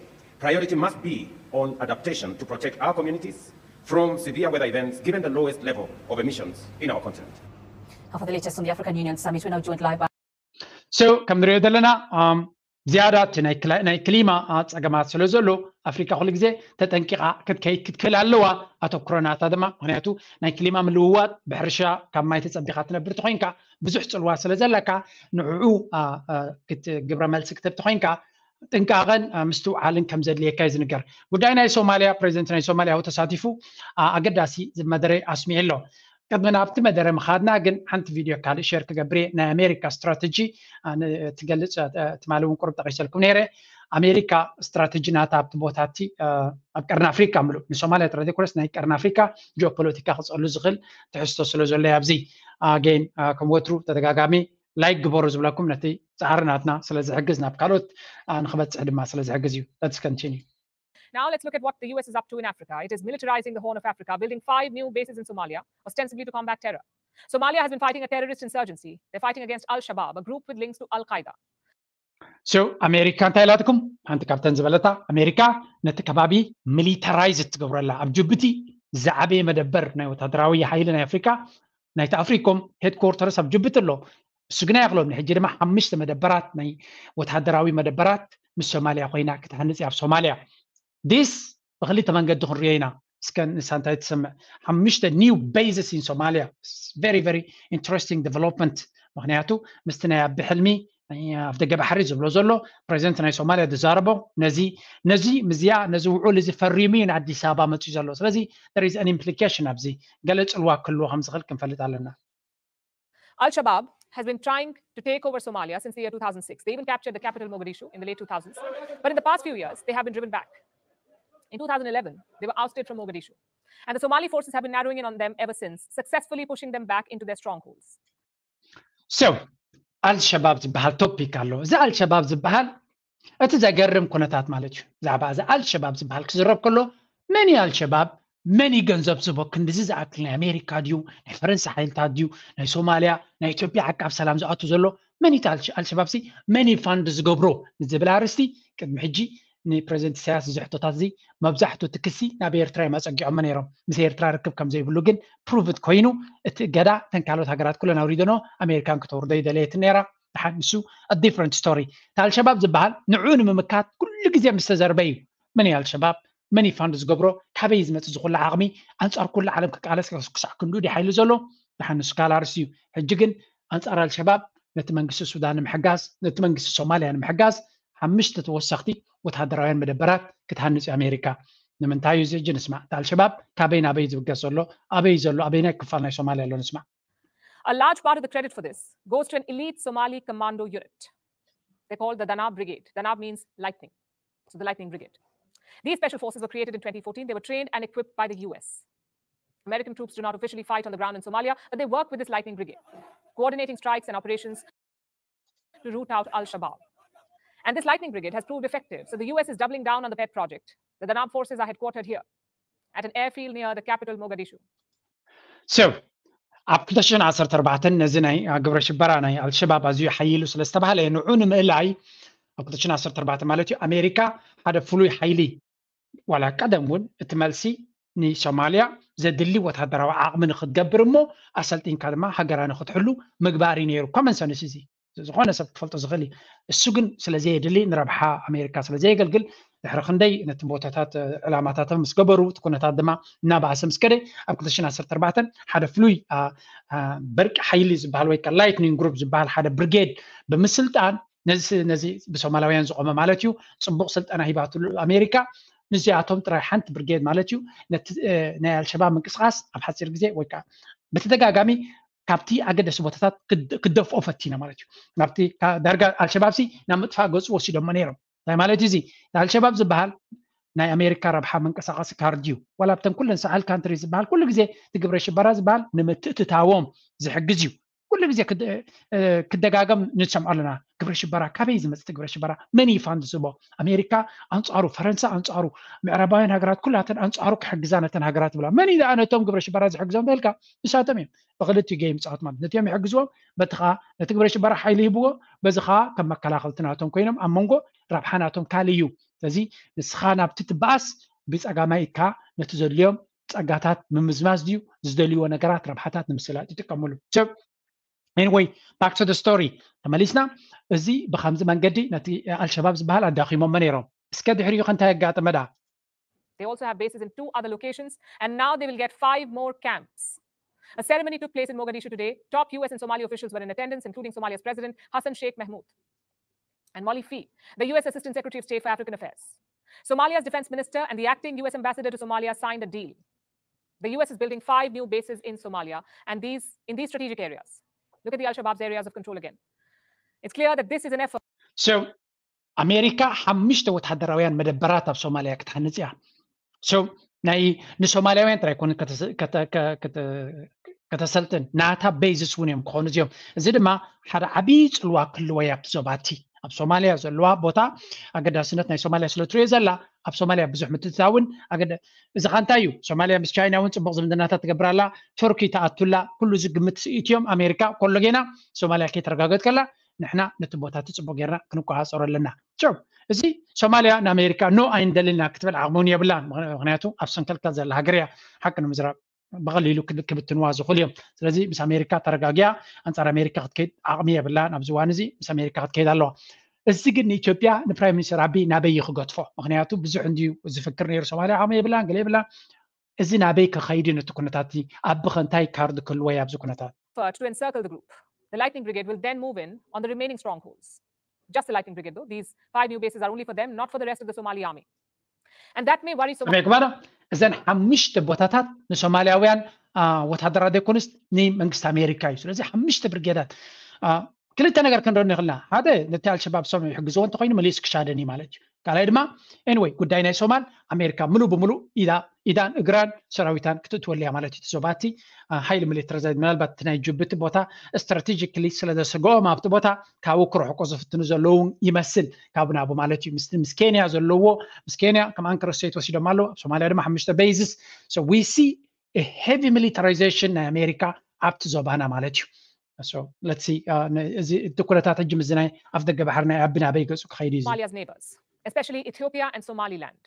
priority must be on adaptation to protect our communities from severe weather events given the lowest level of emissions in our continent. And for the latest on the African Union Summit, we're now joined live by so ከም ንሪኦ ዘለና ዝያዳ እቲ ናይ ክሊማ ፀገማት ስለ ዘሎ ኣፍሪካ ኩሉ ግዜ ተጠንቂቓ ክትከይድ ክትክእል ኣለዋ። ኣተኩሮ ናታ ድማ ምክንያቱ ናይ ክሊማ ምልውዋጥ ብሕርሻ ካብ ማይ ተፀቢኻ ትነብር ተኮይንካ ብዙሕ ፅልዋ ስለ ዘለካ ንዕኡ ግብረ መልሲ ክትህብ ተኮይንካ ጥንቃቐን ምስትውዓልን ከም ዘድልየካ እዩ ዝንገር። ጉዳይ ናይ ሶማልያ ፕሬዚደንት ናይ ሶማልያ ተሳቲፉ ኣገዳሲ መደረ ኣስሚዑ ኣሎ። ቅድሚ ናብቲ መደረ ምኻድና ግን ሓንቲ ቪድዮ ካልእ ሸር ክገብር እየ። ናይ ኣሜሪካ ስትራተጂ ትገልፅ ትማሊ እውን ቁሩብ ጠቂሰልኩም ነይረ። ኣሜሪካ ስትራተጂ ናታ ኣብቲ ቦታ እቲ ኣብ ቀርኒ ኣፍሪካ ምሉእ ንሶማልያ ጥራይ ዘይኮነስ ናይ ቀርኒ ኣፍሪካ ጂኦፖለቲካ ክፀሉ ዝኽእል ትሕዝቶ ስለ ዘሎ ኣብዚ ኣገይን ከም ወትሩ ተደጋጋሚ ላይክ ግበሩ ዝብለኩም ነቲ ፃዕሪ ናትና ስለ ዝሕግዝ ናብ ካልኦት ንክበፅሕ ድማ ስለ ዝሕግዝ እዩ። Let's continue. Now let's look at what the U S is up to in Africa. It is militarizing the Horn of Africa, building five new bases in Somalia, ostensibly to combat terror. Somalia has been fighting a terrorist insurgency. They're fighting against Al Shabaab, a group with links to Al Qaeda. So ኣሜሪካ እንታይ ኢላትኩም? ሓንቲ ካብተን ዝበለታ ኣሜሪካ ነቲ ከባቢ ሚሊታራይዝ ትገብረላ ኣብ ጅቡቲ ዝዓበየ መደበር ናይ ወታደራዊ ሓይሊ ናይ ኣፍሪካ ናይቲ ኣፍሪኮም ሄድኮርተርስ ኣብ ጅቡቲ ኣሎ። እሱ ግና የኽሎም ንሕጂ ድማ ሓሙሽተ መደበራት ናይ ወታደራዊ መደበራት ምስ ሶማልያ ኮይና ክትሃንፅ ኣብ ሶማልያ ዲስ ብክልተ መንገዲ ክንሪኦ ኢና። እስከ ንሳ እንታይ ትሰምዕ ሓሙሽተ new bases in Somalia. Very very interesting development። ምክንያቱ ምስቲ ናይ ኣቢ ሕልሚ ኣፍ ደገ ባሕሪ ዝብሎ ዘሎ ፕሬዚደንት ናይ ሶማልያ ዝዛረቦ ነዚ ነዚ ምዝያ ነዚ ውዑል እዚ ፈሪሙ እዩ ንኣዲስ ኣበባ መፅኡ ዘሎ። ስለዚ there is an implication ኣብዚ ገለ ፅልዋ ክህልዎ ከም ዝኽእል ክንፈልጥ ኣለና። Al Shabaab has been trying to take over Somalia since the year two thousand six. They even captured the capital, Mogadishu, in the late two thousands. But in the past few years, they have been driven back. In two thousand eleven, they were ousted from Mogadishu. And the Somali forces have been narrowing in on them ever since, successfully pushing them back into their strongholds. So, ኣልሸባብ ዝበሃል ቶፒክ ኣሎ። እዚ ኣልሸባብ ዝበሃል እቲ ዘገርም ኩነታት ማለት እዩ። ብዛዕባ እዚ ኣልሸባብ ዝበሃል ክዝረብ ከሎ መን እዩ ኣልሸባብ? መን እዩ ገንዘብ ዝቦ ክንድዚ ዝኣክል ናይ ኣሜሪካ ድዩ ናይ ፈረንሳ ሓይልታት ድዩ ናይ ሶማልያ ናይ ኢትዮጵያ ዓቃብ ሰላም ዝኣቱ ዘሎ መን እዩ ኣልሸባብ ሲ መን እዩ ፋንድ ዝገብሮ ዝብል ኣርስቲ ቅድሚ ሕጂ ንፕሬዚደንት ኢሳያስ እዚ ሕቶታት እዚ መብዛሕቱ እቲ ክሲ ናብ ኤርትራ እዮም ኣፀጊዖሞ ነይሮም። ምስ ኤርትራ ርክብ ከም ዘይብሉ ግን ፕሩቭድ ኮይኑ እቲ እገዳ እተን ካልኦት ሃገራት ኩለን ኣውሪደኖ ኣሜሪካን ክተውርዶ ይደለየት ነይራ። ድሓን ንሱ different story። እቲ ኣልሸባብ ዝበሃል ንዑ ንምምካት ኩሉ ግዜ ምስ ተዘርበ እዩ። መን እዩ ኣልሸባብ? መን እዩ ፋንድ ዝገብሮ? ካበይ ዝመፅእ ዝኩሉ ዓቕሚ? ኣንፃር ኩሉ ዓለም ክቃለስ ክሳዕ ክንድኡ ድዩ ሓይሊ ዘሎ? ድሓን ንሱ ካልእ ኣርእስቲ እዩ። ሕጂ ግን ኣንፃር ኣልሸባብ ነቲ መንግስቲ ሱዳን ንምሕጋዝ ነቲ መንግስቲ ሶማልያ ንምሕጋዝ ሓምሽተ ተወሰኽቲ ወታደራውያን መደበራት ክትሃንፅ እዩ ኣሜሪካ። ንምንታይ እዩ እዚ ሕጂ ንስማዕ። እቲ ኣልሸባብ ካበይ ናበይ ዝብገስ ዘሎ? ኣበይ ዘሎ? ኣበይናይ ክፋል ናይ ሶማልያ ኣሎ ንስማዕ። A large part of the credit for this goes to an elite Somali commando unit. They're called the Danab Brigade. Danab means lightning. So the Lightning Brigade. These special forces were created in twenty fourteen. They were trained and equipped by the U S. American troops do not officially fight on the ground in Somalia, but they work with this Lightning Brigade, coordinating strikes and operations to root out Al Shabaab. And this Lightning Brigade has proved effective, so the U S is doubling down on the pet project. The Danab forces are headquartered here. at an airfield near the capital, Mogadishu. So ኣብ ክልተ ሽሕን ዓሰርተ ኣርባዕተን ነዚ ናይ ግብረ ሽበራ ናይ ኣልሸባብ ኣዝዩ ሓይሉ ስለ ዝተባህለ ንዑ ንምእላይ ኣብ ክልተ ሽሕን ዓሰርተ ኣርባዕተን ማለት እዩ ኣሜሪካ ሓደ ፍሉይ ሓይሊ ዋላ ቀደም እውን እቲ መልሲ ንሶማልያ ዘድሊ ወታደራዊ ዓቕሚ ንክትገብር እሞ ኣሰልጢንካ ድማ ሃገራ ንክትሕሉ ምግባር እዩ ነይሩ። ኮመን ሰንስ እዚ ዝኾነ ሰብ ክፈልጦ ዝኽእል እዩ። እሱ ግን ስለዘየድሊ ንረብሓ ኣሜሪካ ስለዘየገልግል ድሕሪ ክንደይ ነቲ ቦታታት ዕላማታቶም ምስ ገበሩ እቲ ኩነታት ድማ እናባእሰ ምስ ከደ ኣብ ክልተ ሽሕን ዓሰርተ ኣርባዕተን ሓደ ፍሉይ በርቂ ሓይሊ ዝበሃል ወይ ላይትኒንግ ግሩፕ ዝበሃል ሓደ ብርጌድ ብምስልጣን ነዚ ነዚ ብሶማላውያን ዝቆመ ማለት እዩ ጽቡቕ ስልጠና ሂባትሉ ኣሜሪካ ንዚኣቶም ጥራይ ሓንቲ ብርጌድ ማለት እዩ ነቲ ናይ ኣልሸባብ ምንቅስቃስ ኣብ ሓፂር ግዜ ወይ ከዓ ብተደጋጋሚ ካብቲ ኣገደሲ ቦታታት ክደፍኦ ፈቲና ማለት እዩ ናብቲ ዳርጋ ኣልሸባብ ሲ ናብ ምጥፋእ ገፁ ወሲዶሞ ነይሮም እንታይ ማለት እዩ እዚ ኣልሸባብ ዝበሃል ናይ ኣሜሪካ ረብሓ መንቀሳቀሲ ካርድ እዩ ዋላ ብተን ኩለን ሳሕል ካንትሪ ዝበሃል ኩሉ ግዜ እቲ ግብረ ሽበራ ዝበሃል ንምትእትታዎም ዝሕግዝ እዩ ኩሉ ግዜ ክደጋገም ንሰምዖ ኣለና ግብረ ሽበራ ካበይ ዝመፅእ ግብረ ሽበራ መን ይፋንድ ዝቦ ኣሜሪካ ኣንፃሩ ፈረንሳ ኣንፃሩ ምዕራባውያን ሃገራት ኩላተን ኣንፃሩ ክሕግዛ ነተን ሃገራት ብላ መን እዩ ነቶም ግብረ ሽበራ ዝሕግዞም ተልካ ንሳቶም እዮም ብክልቲኡ ገይ ምፃወት ማለት ነቲኦም ይሕግዝዎም በቲ ከዓ ነቲ ግብረ ሽበራ ሓይሊ ይህብዎ በዚ ከዓ ከም መከላኸልቲ ናቶም ኮይኖም ኣብ መንጎ ረብሓ ናቶም ካልእ እዩ ስለዚ ንስኻ ናብቲ ትበኣስ ብፀጋማይ ኢድካ ነቲ ዘድልዮም ጸጋታት ምምዝማዝ ድዩ ዝደልይዎ ነገራት ረብሓታት ንምስላጥ ይጥቀምሉ ሰብ anyway back to the story ተመሊስና እዚ ብከምዚ መንገዲ ነቲ ኣልሸባብ ዝበሃል ኣዳኺሞሞ ነይሮም እስከ ድሕሪኡ ከንታይ ኣጋጠመ ዳ They also have bases in two other locations, and now they will get five more camps. A ceremony took place in Mogadishu today. Top U S and Somali officials were in attendance, including Somalia's President Hassan Sheikh Mahmoud and Molly Fee, the U S Assistant Secretary of State for African Affairs. Somalia's defense minister and the acting U S ambassador to Somalia signed a deal. The U S is building five new bases in Somalia, and these in these strategic areas. Look at the Al Shabaab's areas of control again. It's clear that this is an effort. So, ኣሜሪካ ሓሙሽተ ወታደራውያን መደበራት ኣብ ሶማልያ ክትሃንጽ እያ። So ናይ ንሶማልያውያን ጥራይ ኮነ ከተሰልጥን ናታ ቤዝስ እውን እዮም ክኾኑ እዚኦም። እዚ ድማ ሓደ ዓብዪ ፅልዋ ክህልዎ ኣብቲ ዞባ እቲ ኣብ ሶማልያ ዘለዋ ቦታ ኣገዳስነት ናይ ሶማልያ ስለ ትሪኦ ዘላ ኣብ ሶማልያ ብዙሕ ምትእትታውን ኣገደ እዚ ኻንታ እዩ። ሶማልያ ምስ ቻይና እውን ፅቡቕ ዝምድናታት ትገብር ኣላ፣ ቱርኪ ትኣቱ ኣላ። ኩሉ እዚ ግምት ኢትዮም ኣሜሪካ ከሎ ጌና ሶማልያ ከይተረጋገጥ ከላ ንሕና ነቲ ቦታ እቲ ፅቡቕ ጌርና ክንቆፃፀሮ ኣለና። So እዚ ሶማልያ ንኣሜሪካ no ኣይንደልን ኢና ክትብል ዓቕሚ እውን የብላን። ምኽንያቱ ኣብ ሰንከልከል ዘላ ሃገር እያ ሓቂ ንምዝራብ። ብቐሊሉ ክብትንዋ ዝኽእሉ እዮም። ስለዚ ምስ ኣሜሪካ ተረጋጊያ ኣንጻር ኣሜሪካ ክትከይድ ዓቕሚ የብላን። ኣብዚ እዋን እዚ ምስ ኣሜሪካ ክትከይድ ኣለዋ። እዚ ግን ንኢትዮጵያ ንፕራይም ሚኒስተር ኣቢይ ናበይ እዩ ክገድፎ? ምኽንያቱ ብዙሕ እንድዩ ዝፍክር ነይሩ። ሶማልያ ዓቕሚ የብላን፣ ገለ የብላን። እዚ ናበይ ክኸይድ እዩ? ነቲ ኩነታት ኣብዚ እንታይ ካርድ ክህልዎ እዩ? ኣብዚ ኩነታት to encircle the group. The Lightning Brigade will then move in on the remaining strongholds. Just the Lightning Brigade, though. These five new bases are only for them, not for the rest of the Somali army. And that may worry Somalia. እዘን ሓሙሽተ ቦታታት ንሶማልያውያን ወታደራት ዘይኮኑስ ንመንግስቲ ኣሜሪካ እዩ። ስለዚ ሓሙሽተ ብርጌዳት ክልተ ነገር ክንረኒ ይኽእልና። ሓደ ነቲ ኣልሸባብ ሰም ይሕግዝዎ እንተኮይኑ መሊሱ ክሻደን እዩ ማለት እዩ። ካልኣይ ድማ anyway ጉዳይ ናይ ሶማል ኣሜሪካ ምሉእ ብምሉእ ኢዳ ኢዳን እግራን ሰራዊታን ክትእትወሉ እያ ማለት እዩ። እቲ ዞባ እቲ ሓይሊ ሚሊተሪ ምናልባት እቲ ናይ ጅቡቲ ቦታ ስትራቴጂካሊ ስለ ዘስግኦም ኣብቲ ቦታ ካብኡ ክርሕቁ ዝፍትኑ ዘለዉ ይመስል። ካብ ናቡ ማለት እዩ። ምስ ኬንያ ዘለዎ ምስ ኬንያ ከም ኣንከር ስቴት ወሲዶም ኣለዉ። ኣብ ሶማልያ ድማ ሓሙሽተ ቤዝስ። So we see a heavy militarization ናይ ኣሜሪካ ኣብቲ ዞባና ማለት እዩ። So let's see እዚ እቲ ኩነታት ሕጂ ምስዚ ናይ ኣፍ ደገ ባሕሪ ናይ ኣቢ ናበይ ገፁ ክኸይድ እዩ። Somalia's neighbors, especially Ethiopia and Somaliland.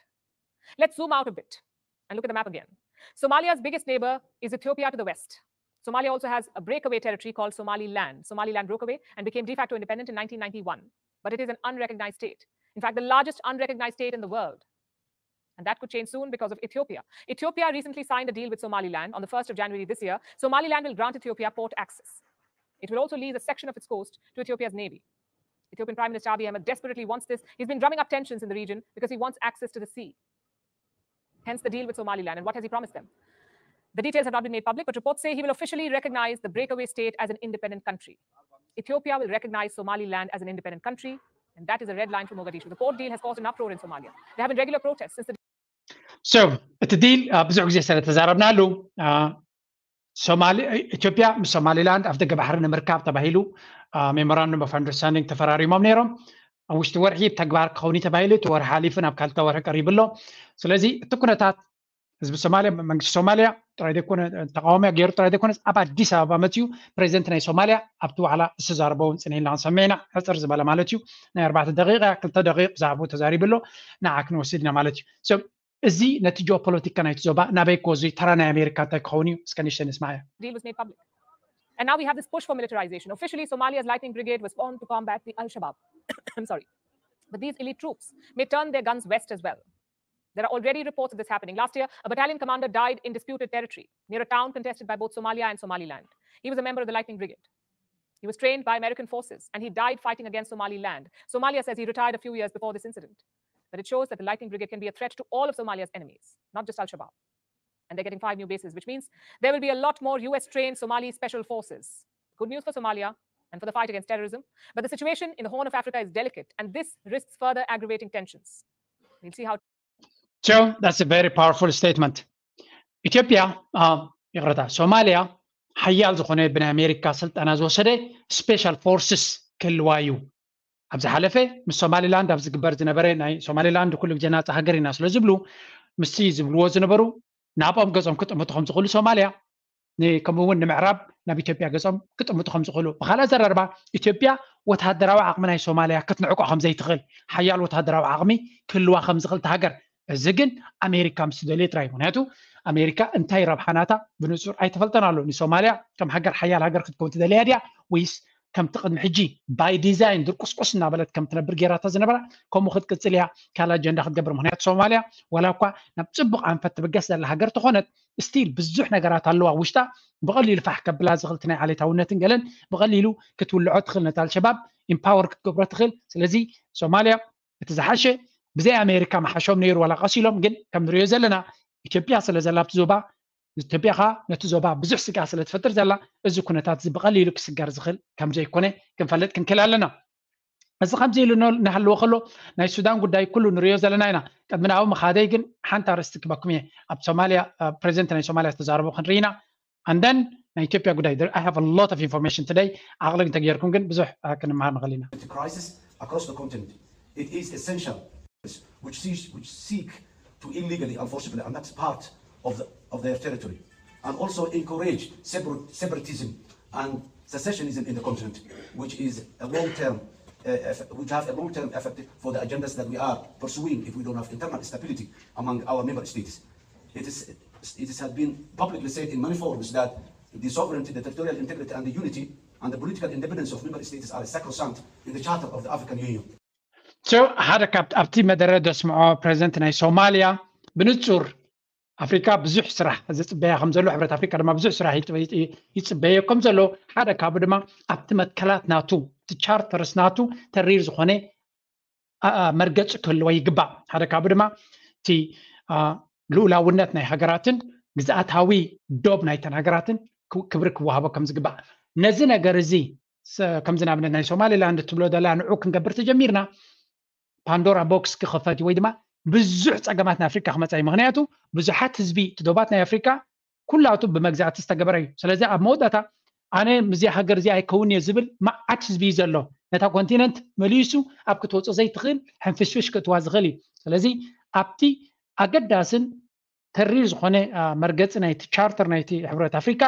Let's zoom out a bit and look at the map again. Somalia's biggest neighbor is Ethiopia to the west. Somalia also has a breakaway territory called Somaliland. Somaliland broke away and became de facto independent in nineteen ninety-one, but it is an unrecognized state. In fact, the largest unrecognized state in the world. And that could change soon because of Ethiopia. Ethiopia recently signed a deal with Somaliland on the first of January this year. Somaliland will grant Ethiopia port access. It will also lease a section of its coast to Ethiopia's navy. Ethiopian Prime Minister Abiy Ahmed desperately wants this. He's been drumming up tensions in the region because he wants access to the sea. Hence the deal with Somaliland. And what has he promised them? The details have not been made public, but reports say he will officially recognize the breakaway state as an independent country. Ethiopia will recognize Somaliland as an independent country, and that is a red line for Mogadishu. The port deal has caused an uproar in Somalia. There have been regular protests since the So እቲ ዲል ብዙሕ ግዜ ስለተዛረብናሉ ኢትዮጵያ ምስ ሶማሊላንድ ኣፍ ደገ ባሕሪ ንምርካብ ተባሂሉ memorandum of understanding ተፈራሪሞም ነይሮም። ኣብ ውሽጢ ወርሒ ተግባር ክኸውን ተባሂሉ እቲ ወርሒ ሓሊፉ ናብ ካልተ ወርሒ ቀሪቡ ኣሎ። ስለዚ እቲ ኩነታት ህዝቢ ሶማልያ መንግስቲ ሶማልያ ጥራይ ዘይኮነ ተቃዋሚ ገይሩ ጥራይ ዘይኮነስ ኣብ ኣዲስ ኣበባ መፅዩ ፕሬዚደንት ናይ ሶማልያ ኣብቲ ዋዕላ ዝተዛረበ እውን ፅንሒልና ክንሰምዕ ኢና። ሕፅር ዝበለ ማለት እዩ፣ ናይ ኣርባዕተ ደቂቃ ክልተ ደቂቅ ብዛዕባኡ ተዛሪቡ ኣሎ። ንዓ ክንወስድ ኢና ማለት እዩ። So እዚ ነቲ ጂኦፖለቲካ ናይቲ ዞባ ናበይ ክወስዶ እዩ? ተራ ናይ ኣሜሪካ እንታይ ክኸውን እዩ? እስከ ንእሽተይ ንስማዕ እያ። Deal was made public. And now we have this push for militarization. Officially, Somalia's Lightning Brigade was formed to combat the Al Shabaab. I'm sorry. But these elite troops may turn their guns west as well. There are already reports of this happening. Last year, a battalion commander died in disputed territory near a town contested by both Somalia and Somaliland. He was a member of the Lightning Brigade. He was trained by American forces and he died fighting against Somaliland. Somalia says he retired a few years before this incident. But it shows that the Lightning Brigade can be a threat to all of Somalia's enemies, not just Al Shabaab. And they're getting five new bases, which means there will be a lot more U S trained Somali special forces. Good news for Somalia and for the fight against terrorism. But the situation in the Horn of Africa is delicate, and this risks further aggravating tensions. We'll see how. So that's a very powerful statement. ኢትዮጵያ፣ ይቕረታ፣ ሶማልያ ሓያል ዝኾነ ብናይ ኣሜሪካ ስልጠና ዝወሰደ ስፔሻል ፎርስስ ክህልዋ እዩ። ኣብ ዝሓለፈ ምስ ሶማሊላንድ ኣብ ዝግበር ዝነበረ፣ ናይ ሶማሊላንድ ኩሉ ግዜ ናፃ ሃገር ኢና ስለ ዝብሉ፣ ምስቲ ዝብልዎ ዝነበሩ ናብኦም ገጾም ክጥምቱ ከም ዝኽእሉ ሶማልያ፣ ከምኡ እውን ንምዕራብ ናብ ኢትዮጵያ ገጾም ክጥምቱ ከም ዝኽእሉ። ብካልእ ኣዘራርባ፣ ኢትዮጵያ ወታደራዊ ዓቕሚ ናይ ሶማልያ ክትንዕቆ ከም ዘይትኽእል፣ ሓያል ወታደራዊ ዓቕሚ ክህልዋ ከም ዝኽእል ሃገር። እዚ ግን ኣሜሪካ ምስ ትደልዮ ጥራይ። ምክንያቱ ኣሜሪካ እንታይ ረብሓ ናታ ብንጹር ኣይተፈልጠን ኣሎ። ንሶማልያ ከም ሃገር ሓያል ሃገር ክትከውን ትደልያ ድያ ወይስ ከምቲ ቅድሚ ሕጂ ባይ ዲዛይን ድርቁስቁስ እናበለት ከም ትነብር ጌራታ ዝነበራ ከምኡ ክትቅጽል እያ ካልእ ኣጀንዳ ክትገብር። ምክንያቱ ሶማልያ ዋላ እኳ ናብ ጽቡቕ ኣንፈት ትብገስ ዘላ ሃገር ተኾነት ስቲል ብዙሕ ነገራት ኣለዋ ውሽጣ ብቐሊሉ ፋሕ ከብላ ዝኽእል ናይ ዓሌታውነትን ገለን ብቐሊሉ ክትውልዖ ትኽእል ነታ ኣልሸባብ ኢምፓወር ክትገብሮ ትኽእል። ስለዚ ሶማልያ እቲ ዝሓሸ ብዘይ ኣሜሪካ መሓሾም ነይሩ ዋላ ቀሲሎም ግን ከም ንሪኦ ዘለና ኢትዮጵያ ስለ ዘላ ኣብቲ ዞባ ኢትዮጵያ ከዓ ነቲ ዞባ ብዙሕ ስጋ ስለ ትፈጥር ዘላ እዚ ኩነታት እዚ ብቐሊሉ ክስገር ዝኽእል ከም ዘይኮነ ክንፈልጥ ክንክእል ኣለና። እዚ ከምዚ ኢሉ እናሃለወ ከሎ ናይ ሱዳን ጉዳይ ኩሉ ንሪኦ ዘለና ኢና። ቅድሚ ናብኡ ምኻደይ ግን ሓንቲ ኣርእስቲ ክበኩም እየ። ኣብ ሶማልያ ፕሬዚደንት ናይ ሶማልያ ዝተዛረቡ ክንርኢ ኢና። And then ናይ ኢትዮጵያ ጉዳይ I have a lot of information today። ዓቕሊ እንተገይርኩም ግን ብዙሕ ክንመሃር ንኽእል ኢና። Crisis across the continent. It is essential which seek, which seek to illegally and forcibly annex part of, the, of their territory and also encourage separatism and secessionism in the continent, which is a long-term, uh, which have a long-term effect for the agendas that we are pursuing if we don't have internal stability among our member states. It, is, it has been publicly said in many forums that the sovereignty, the territorial integrity, and the unity and the political independence of member states are sacrosanct in the Charter of the African Union. So ሓደ ካብ ኣብቲ መደረ ዘስምዖ ፕሬዚደንት ናይ ሶማልያ ብንጹር ኣፍሪካ ብዙሕ ስራሕ ዝፅበያ ከም ዘሎ፣ ሕብረት ኣፍሪካ ድማ ብዙሕ ስራሕ ይፅበዮ ከም ዘሎ፣ ሓደ ካብኡ ድማ ኣብቲ መትከላት ናቱ፣ እቲ ቻርተርስ ናቱ ተሪር ዝኾነ መርገፂ ክህልዎ ይግባእ። ሓደ ካብኡ ድማ እቲ ልኡላውነት ናይ ሃገራትን ግዝኣታዊ ዶብ ናይተን ሃገራትን ክብሪ ክወሃቦ ከም ዝግባእ። ነዚ ነገር እዚ ከምዚ ንኣብነት ናይ ሶማሊላንድ እትብሎ ዘላ ንዑ ክንገብር ተጀሚርና ፓንዶራ ቦክስ ክኸፈት እዩ ወይ ድማ ብዙሕ ፀገማት ንኣፍሪካ ክመፃ እዩ። ምክንያቱ ብዙሓት ህዝቢ እቲ ዶባት ናይ ኣፍሪካ ኩላቱ ብመግዛእቲ ዝተገበረ እዩ። ስለዚ ኣብ መወዳእታ ኣነ ምስዚ ሃገር እዚ ኣይከውን እየ ዝብል መዓት ህዝቢ እዩ ዘሎ። ነታ ኮንቲነንት መሊሱ ኣብ ክትወፅኦ ዘይትኽእል ሕንፍሽፍሽ ክእትዋ ዝኽእል እዩ። ስለዚ ኣብቲ ኣገዳስን ተሪር ዝኾነ መርገፂ ናይቲ ቻርተር ናይቲ ሕብረት ኣፍሪካ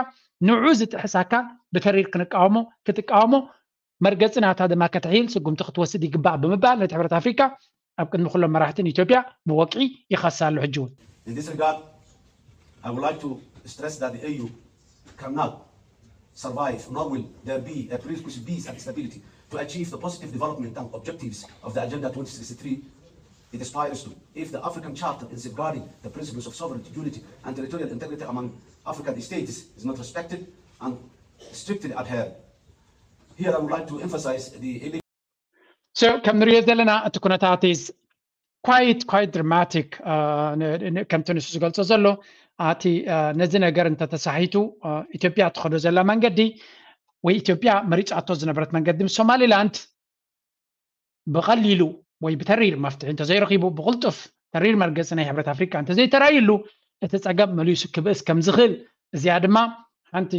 ንዑ ዝጥሕስ ኣካል ብተሪር ክንቃወሞ ክትቃወሞ መርገፂ ናታ ድማ ከተሕይል ስጉምቲ ክትወስድ ይግባእ ብምባል ነቲ ሕብረት ኣፍሪካ ኣብ ቅድሚ ኩሎም መራሕትን ኢትዮጵያ ብወግዒ ይኸሳ ኣሎ። ሕጂ እውን In this regard, I would like to stress that the A U cannot survive, nor will there be a prerequisite peace and stability to achieve the positive development and objectives of the Agenda twenty sixty-three it aspires to if the African Charter in safeguarding the principles of sovereignty, unity, and territorial integrity among African states is not respected and strictly adhered. Here I would like to emphasize the illegal So ከም ንሪኦ ዘለና እቲ ኩነታት is quite quite dramatic። ከምቲ ንሱ ዝገልፆ ዘሎ ኣቲ ነዚ ነገር እንተተሳሒቱ ኢትዮጵያ ትኸዶ ዘላ መንገዲ ወይ ኢትዮጵያ መሪፃቶ ዝነበረት መንገዲ ምስ ሶማሊላንድ ብቐሊሉ ወይ ብተሪር መፍትሒ እንተዘይረኺቡ ብቕልጡፍ ተሪር መርገፂ ናይ ሕብረት ኣፍሪካ እንተዘይተራይሉ እቲ ፀገም መሊሱ ክብእስ ከም ዝኽእል እዚኣ ድማ ሓንቲ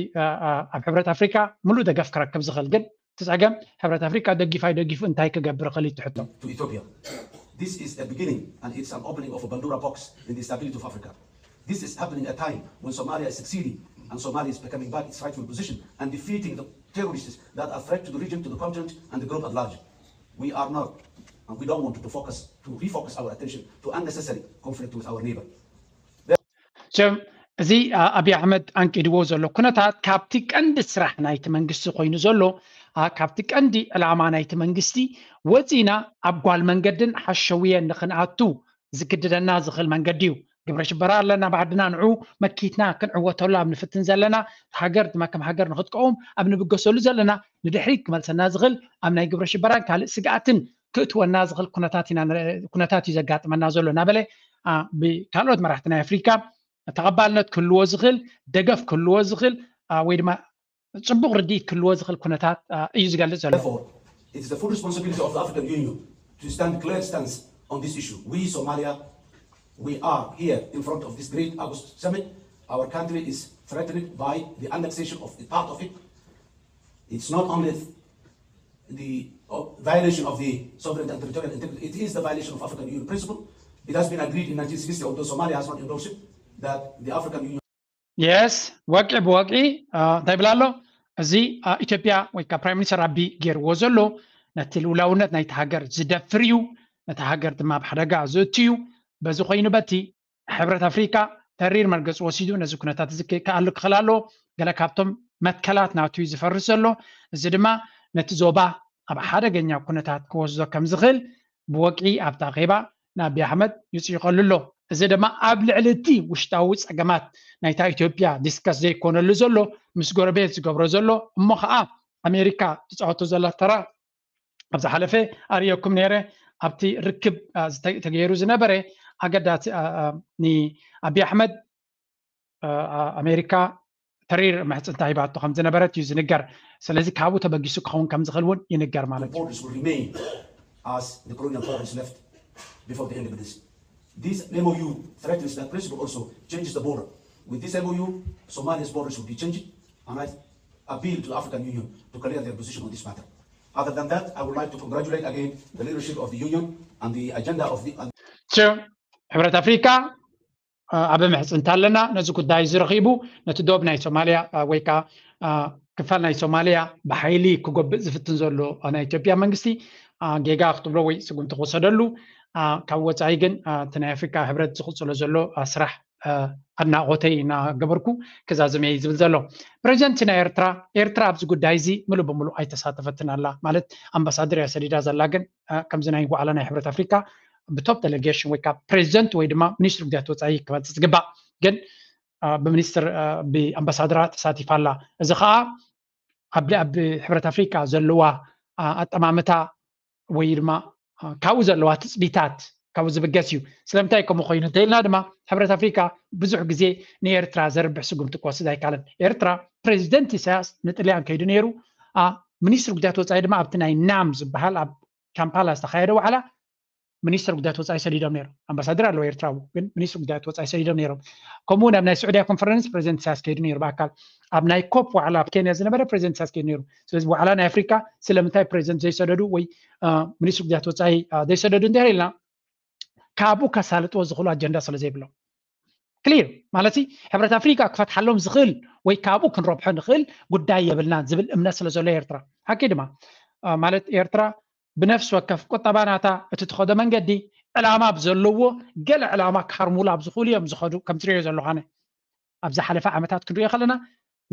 ኣብ ሕብረት ኣፍሪካ ሙሉእ ደገፍ ክረክብ ዝኽእል ግን እቲ ፀገም ሕብረት ኣፍሪካ ደጊፋ ይደጊፉ እንታይ ክገብር ይኽእል እዩ እቲ ሕቶ። to Ethiopia. This is a beginning and it's an opening of a Pandora box in the stability of Africa. This is happening at a time when Somalia is succeeding and Somalia is becoming back its rightful position and defeating the terrorists that are threat to the region, to the continent, and the globe at large. We are not, and we don't want to focus, to refocus our attention to unnecessary conflict with our neighbor. So, እዚ ኣብይ ኣሕመድ ኣንቂድዎ ዘሎ ኩነታት ካብቲ ቀንዲ ስራሕ ናይቲ መንግስቲ ኮይኑ ዘሎ፣ ካብቲ ቀንዲ ዕላማ ናይቲ መንግስቲ ወፂና ኣብ ጓል መንገድን ሓሸውየን ንክንኣቱ ዝግድደና ዝኽእል መንገዲ እዩ። ግብረ ሽበራ ኣለና ብዓድና፣ ንዑ መኪትና ክንዕወተሉ ኣብ ንፍትን ዘለና፣ ሃገር ድማ ከም ሃገር ንክትቀውም ኣብ ንብገሰሉ ዘለና፣ ንድሕሪት ክመልሰና ዝኽእል ኣብ ናይ ግብረ ሽበራን ካልእ ስግኣትን ክእትወና ዝኽእል ኩነታት ኢና ንርኢ- ኩነታት እዩ ዘጋጥመና ዘሎ እናበለ፣ አ፣ ብካልኦት መራሕቲ ናይ ኣፍሪካ ተቐባልነት ክህልዎ ዝኽእል፣ ደገፍ ክህልዎ ዝኽእል፣ አ፣ ወይ ድማ ፅቡቕ ርድኢት ክህልዎ ዝኽእል ኩነታት፣ አ፣ እዩ ዝገልፅ ዘሎ። Therefore, it is the full responsibility of the African Union to stand clear stance on this issue. We, Somalia, we are here in front of this great August summit. Our country is threatened by the annexation of a part of it. It's not only the uh, violation of the sovereignty and territorial integrity, it is the violation of African Union principle. It has been agreed in nineteen sixty, although Somalia has not endorsed it, that the African Union የስ፣ ወቂ ብወቂ፣ አ፣ እንታይ ይብል ኣሎ? እዚ፣ አ፣ ኢትዮጵያ ወይ ከዓ ፕራይም ሚኒስተር ኣቢ ገይርዎ ዘሎ ነቲ ልኡላውነት ናይቲ ሃገር ዝደፍር እዩ፣ ነቲ ሃገር ድማ ኣብ ሓደጋ ዝእቱ እዩ። በዚ ኮይኑ በቲ ሕብረት ኣፍሪካ ተሪር መርገፂ ወሲዱ ነዚ ኩነታት እዚ ክከኣሉ ክኽእል ኣለዎ። ገለ ካብቶም መትከላት ናቱ እዩ ዝፈርስ ዘሎ። እዚ ድማ ነቲ ዞባ ኣብ ሓደገኛ ኩነታት ክወስዶ ከም ዝኽእል ብወቂ ኣብቲ ኣኼባ ንኣቢ ኣሕመድ ይፅይቐሉ ኣሎ። እዚ ድማ ኣብ ልዕሊ እቲ ውሽጣዊ ፀገማት ናይታ ኢትዮጵያ ዲስከስ ዘይኮነሉ ዘሎ፣ ምስ ጎረቤት ዝገብሮ ዘሎ፣ እሞ ከዓ ኣሜሪካ ትፃወቶ ዘላ ተራ ኣብ ዝሓለፈ ኣርእየኩም ነይረ። ኣብቲ ርክብ፣ አ፣ ዝተ- ተገይሩ ዝነበረ ኣገዳሲ፣ አ፣ አ፣ ንኣቢ ኣሕመድ፣ አ፣ አ፣ ኣሜሪካ ተሪር ምሕፅንታ ሂባቶ ከም ዝነበረት እዩ ዝንገር። ስለዚ ካብኡ ተበጊሱ ክኸውን ከም ዝኽእል እውን ይንገር ማለት እዩ። borders will remain as the colonial borders left before the independence. This M O U threatens that principle also, changes the border. With this M O U, Somalia's borders will be changed, and I appeal to the African Union to clear their position on this matter. Other than that, I would like to congratulate again the leadership of the Union and the agenda of the. And So፣ ሕብረት ኣፍሪካ፣ አ፣ ኣብ ምሕፅንታ ኣለና። ነዚ ጉዳይ እዚ ረኺቡ ነቲ ዶብ ናይ ሶማልያ፣ አ፣ ወይ ከዓ፣ አ፣ ክፋል ናይ ሶማልያ ብሓይሊ ክጎብእ ዝፍትን ዘሎ ናይ ኢትዮጵያ መንግስቲ፣ አ፣ ጌጋ ክትብሎ ወይ ስጉምቲ ክወሰደሉ፣ አ፣ ካብ ወፃኢ ግን፣ አ፣ እቲ ናይ ኣፍሪካ ሕብረት ዝቕፅሎ ዘሎ፣ አ፣ ስራሕ፣ አ፣ ኣድናቖተይ እናገበርኩ ክዛዝም እየ ዝብል ዘሎ። ፕሬዚደንት ናይ ኤርትራ፣ ኤርትራ ኣብዚ ጉዳይ እዚ ምሉእ ብምሉእ ኣይተሳተፈትን ኣላ። ማለት ኣምባሳደር እያ ሰዲዳ ዘላ፣ ግን፣ አ፣ ከምዚ ናይ ዋዕላ ናይ ሕብረት ኣፍሪካ ብቶፕ ዴሌጌሽን ወይ ከዓ ፕሬዚደንት ወይ ድማ ሚኒስትሪ ጉዳያት ወፃኢ ክመፅእ ዝግባእ፣ ግን፣ አ፣ ብሚኒስትር፣ አ፣ ብኣምባሳደራ ተሳቲፋ ኣላ። እዚ ከዓ ኣብ ኣብ ሕብረት ኣፍሪካ ዘለዋ፣ አ፣ ኣጠማምታ ወይ ድማ፣ አ፣ ካብኡ ዘለዋ ትፅቢታት ካብኡ ዝብገስ እዩ። ስለምንታይ ከምኡ ኮይኑ እንተኢልና ድማ ሕብረት ኣፍሪካ ብዙሕ ግዜ ንኤርትራ ዘርብሕ ስጉምቲ ክወስድ ኣይካለን። ኤርትራ ፕሬዚደንት ኢሳያስ ንጥልያን ከይዱ ነይሩ። አ፣ ሚኒስትሪ ጉዳያት ወፃኢ ድማ ኣብቲ ናይ ናም ዝበሃል ኣብ ካምፓላ ዝተኻየደ ዋዕላ ሚኒስትር ጉዳያት ወፃኢ ሰዲዶም ነይሮም። ኣምባሳደር ኣለዎ ኤርትራ እውን፣ ግን ሚኒስትር ጉዳያት ወፃኢ ሰዲዶም ነይሮም። ከምኡ እውን ኣብ ናይ ስዑድያ ኮንፈረንስ ፕሬዚደንት ኢሳያስ ከይዱ ነይሩ ብኣካል። ኣብ ናይ ኮፕ ዋዕላ ኣብ ኬንያ ዝነበረ ፕሬዚደንት ኢሳያስ ከይዱ ነይሩ። ስለዚ ዋዕላ ናይ ኣፍሪካ ስለምንታይ ፕሬዚደንት ዘይሰደዱ ወይ፣ አ፣ ሚኒስትር ጉዳያት ወፃኢ፣ አ፣ ዘይሰደዱ እንድሕር ኢልና ካብኡ ከሳልጥዎ ዝኽእሉ ኣጀንዳ ስለ ዘይብሎም። ክሊር ማለት ሲ፣ ሕብረት ኣፍሪካ ክፈትሓሎም ዝኽእል ወይ ካብኡ ክንረብሖ ንኽእል ጉዳይ የብልናን ዝብል እምነት ስለ ዘሎ ኤርትራ። ሓቂ ድማ፣ አ፣ ማለት ኤርትራ ብነፍሲ ወከፍ ቁጠባ ናታ እቲ ትኸዶ መንገዲ ዕላማ ኣብ ዘለዎ፣ ገለ ዕላማ ክሃርሙሉ ኣብ ዝኽእሉ እዮም ዝኸዱ፣ ከም ትሪኦ ዘለኹ ኣነ። ኣብ ዝሓለፈ ዓመታት ክንሪኦ ከለና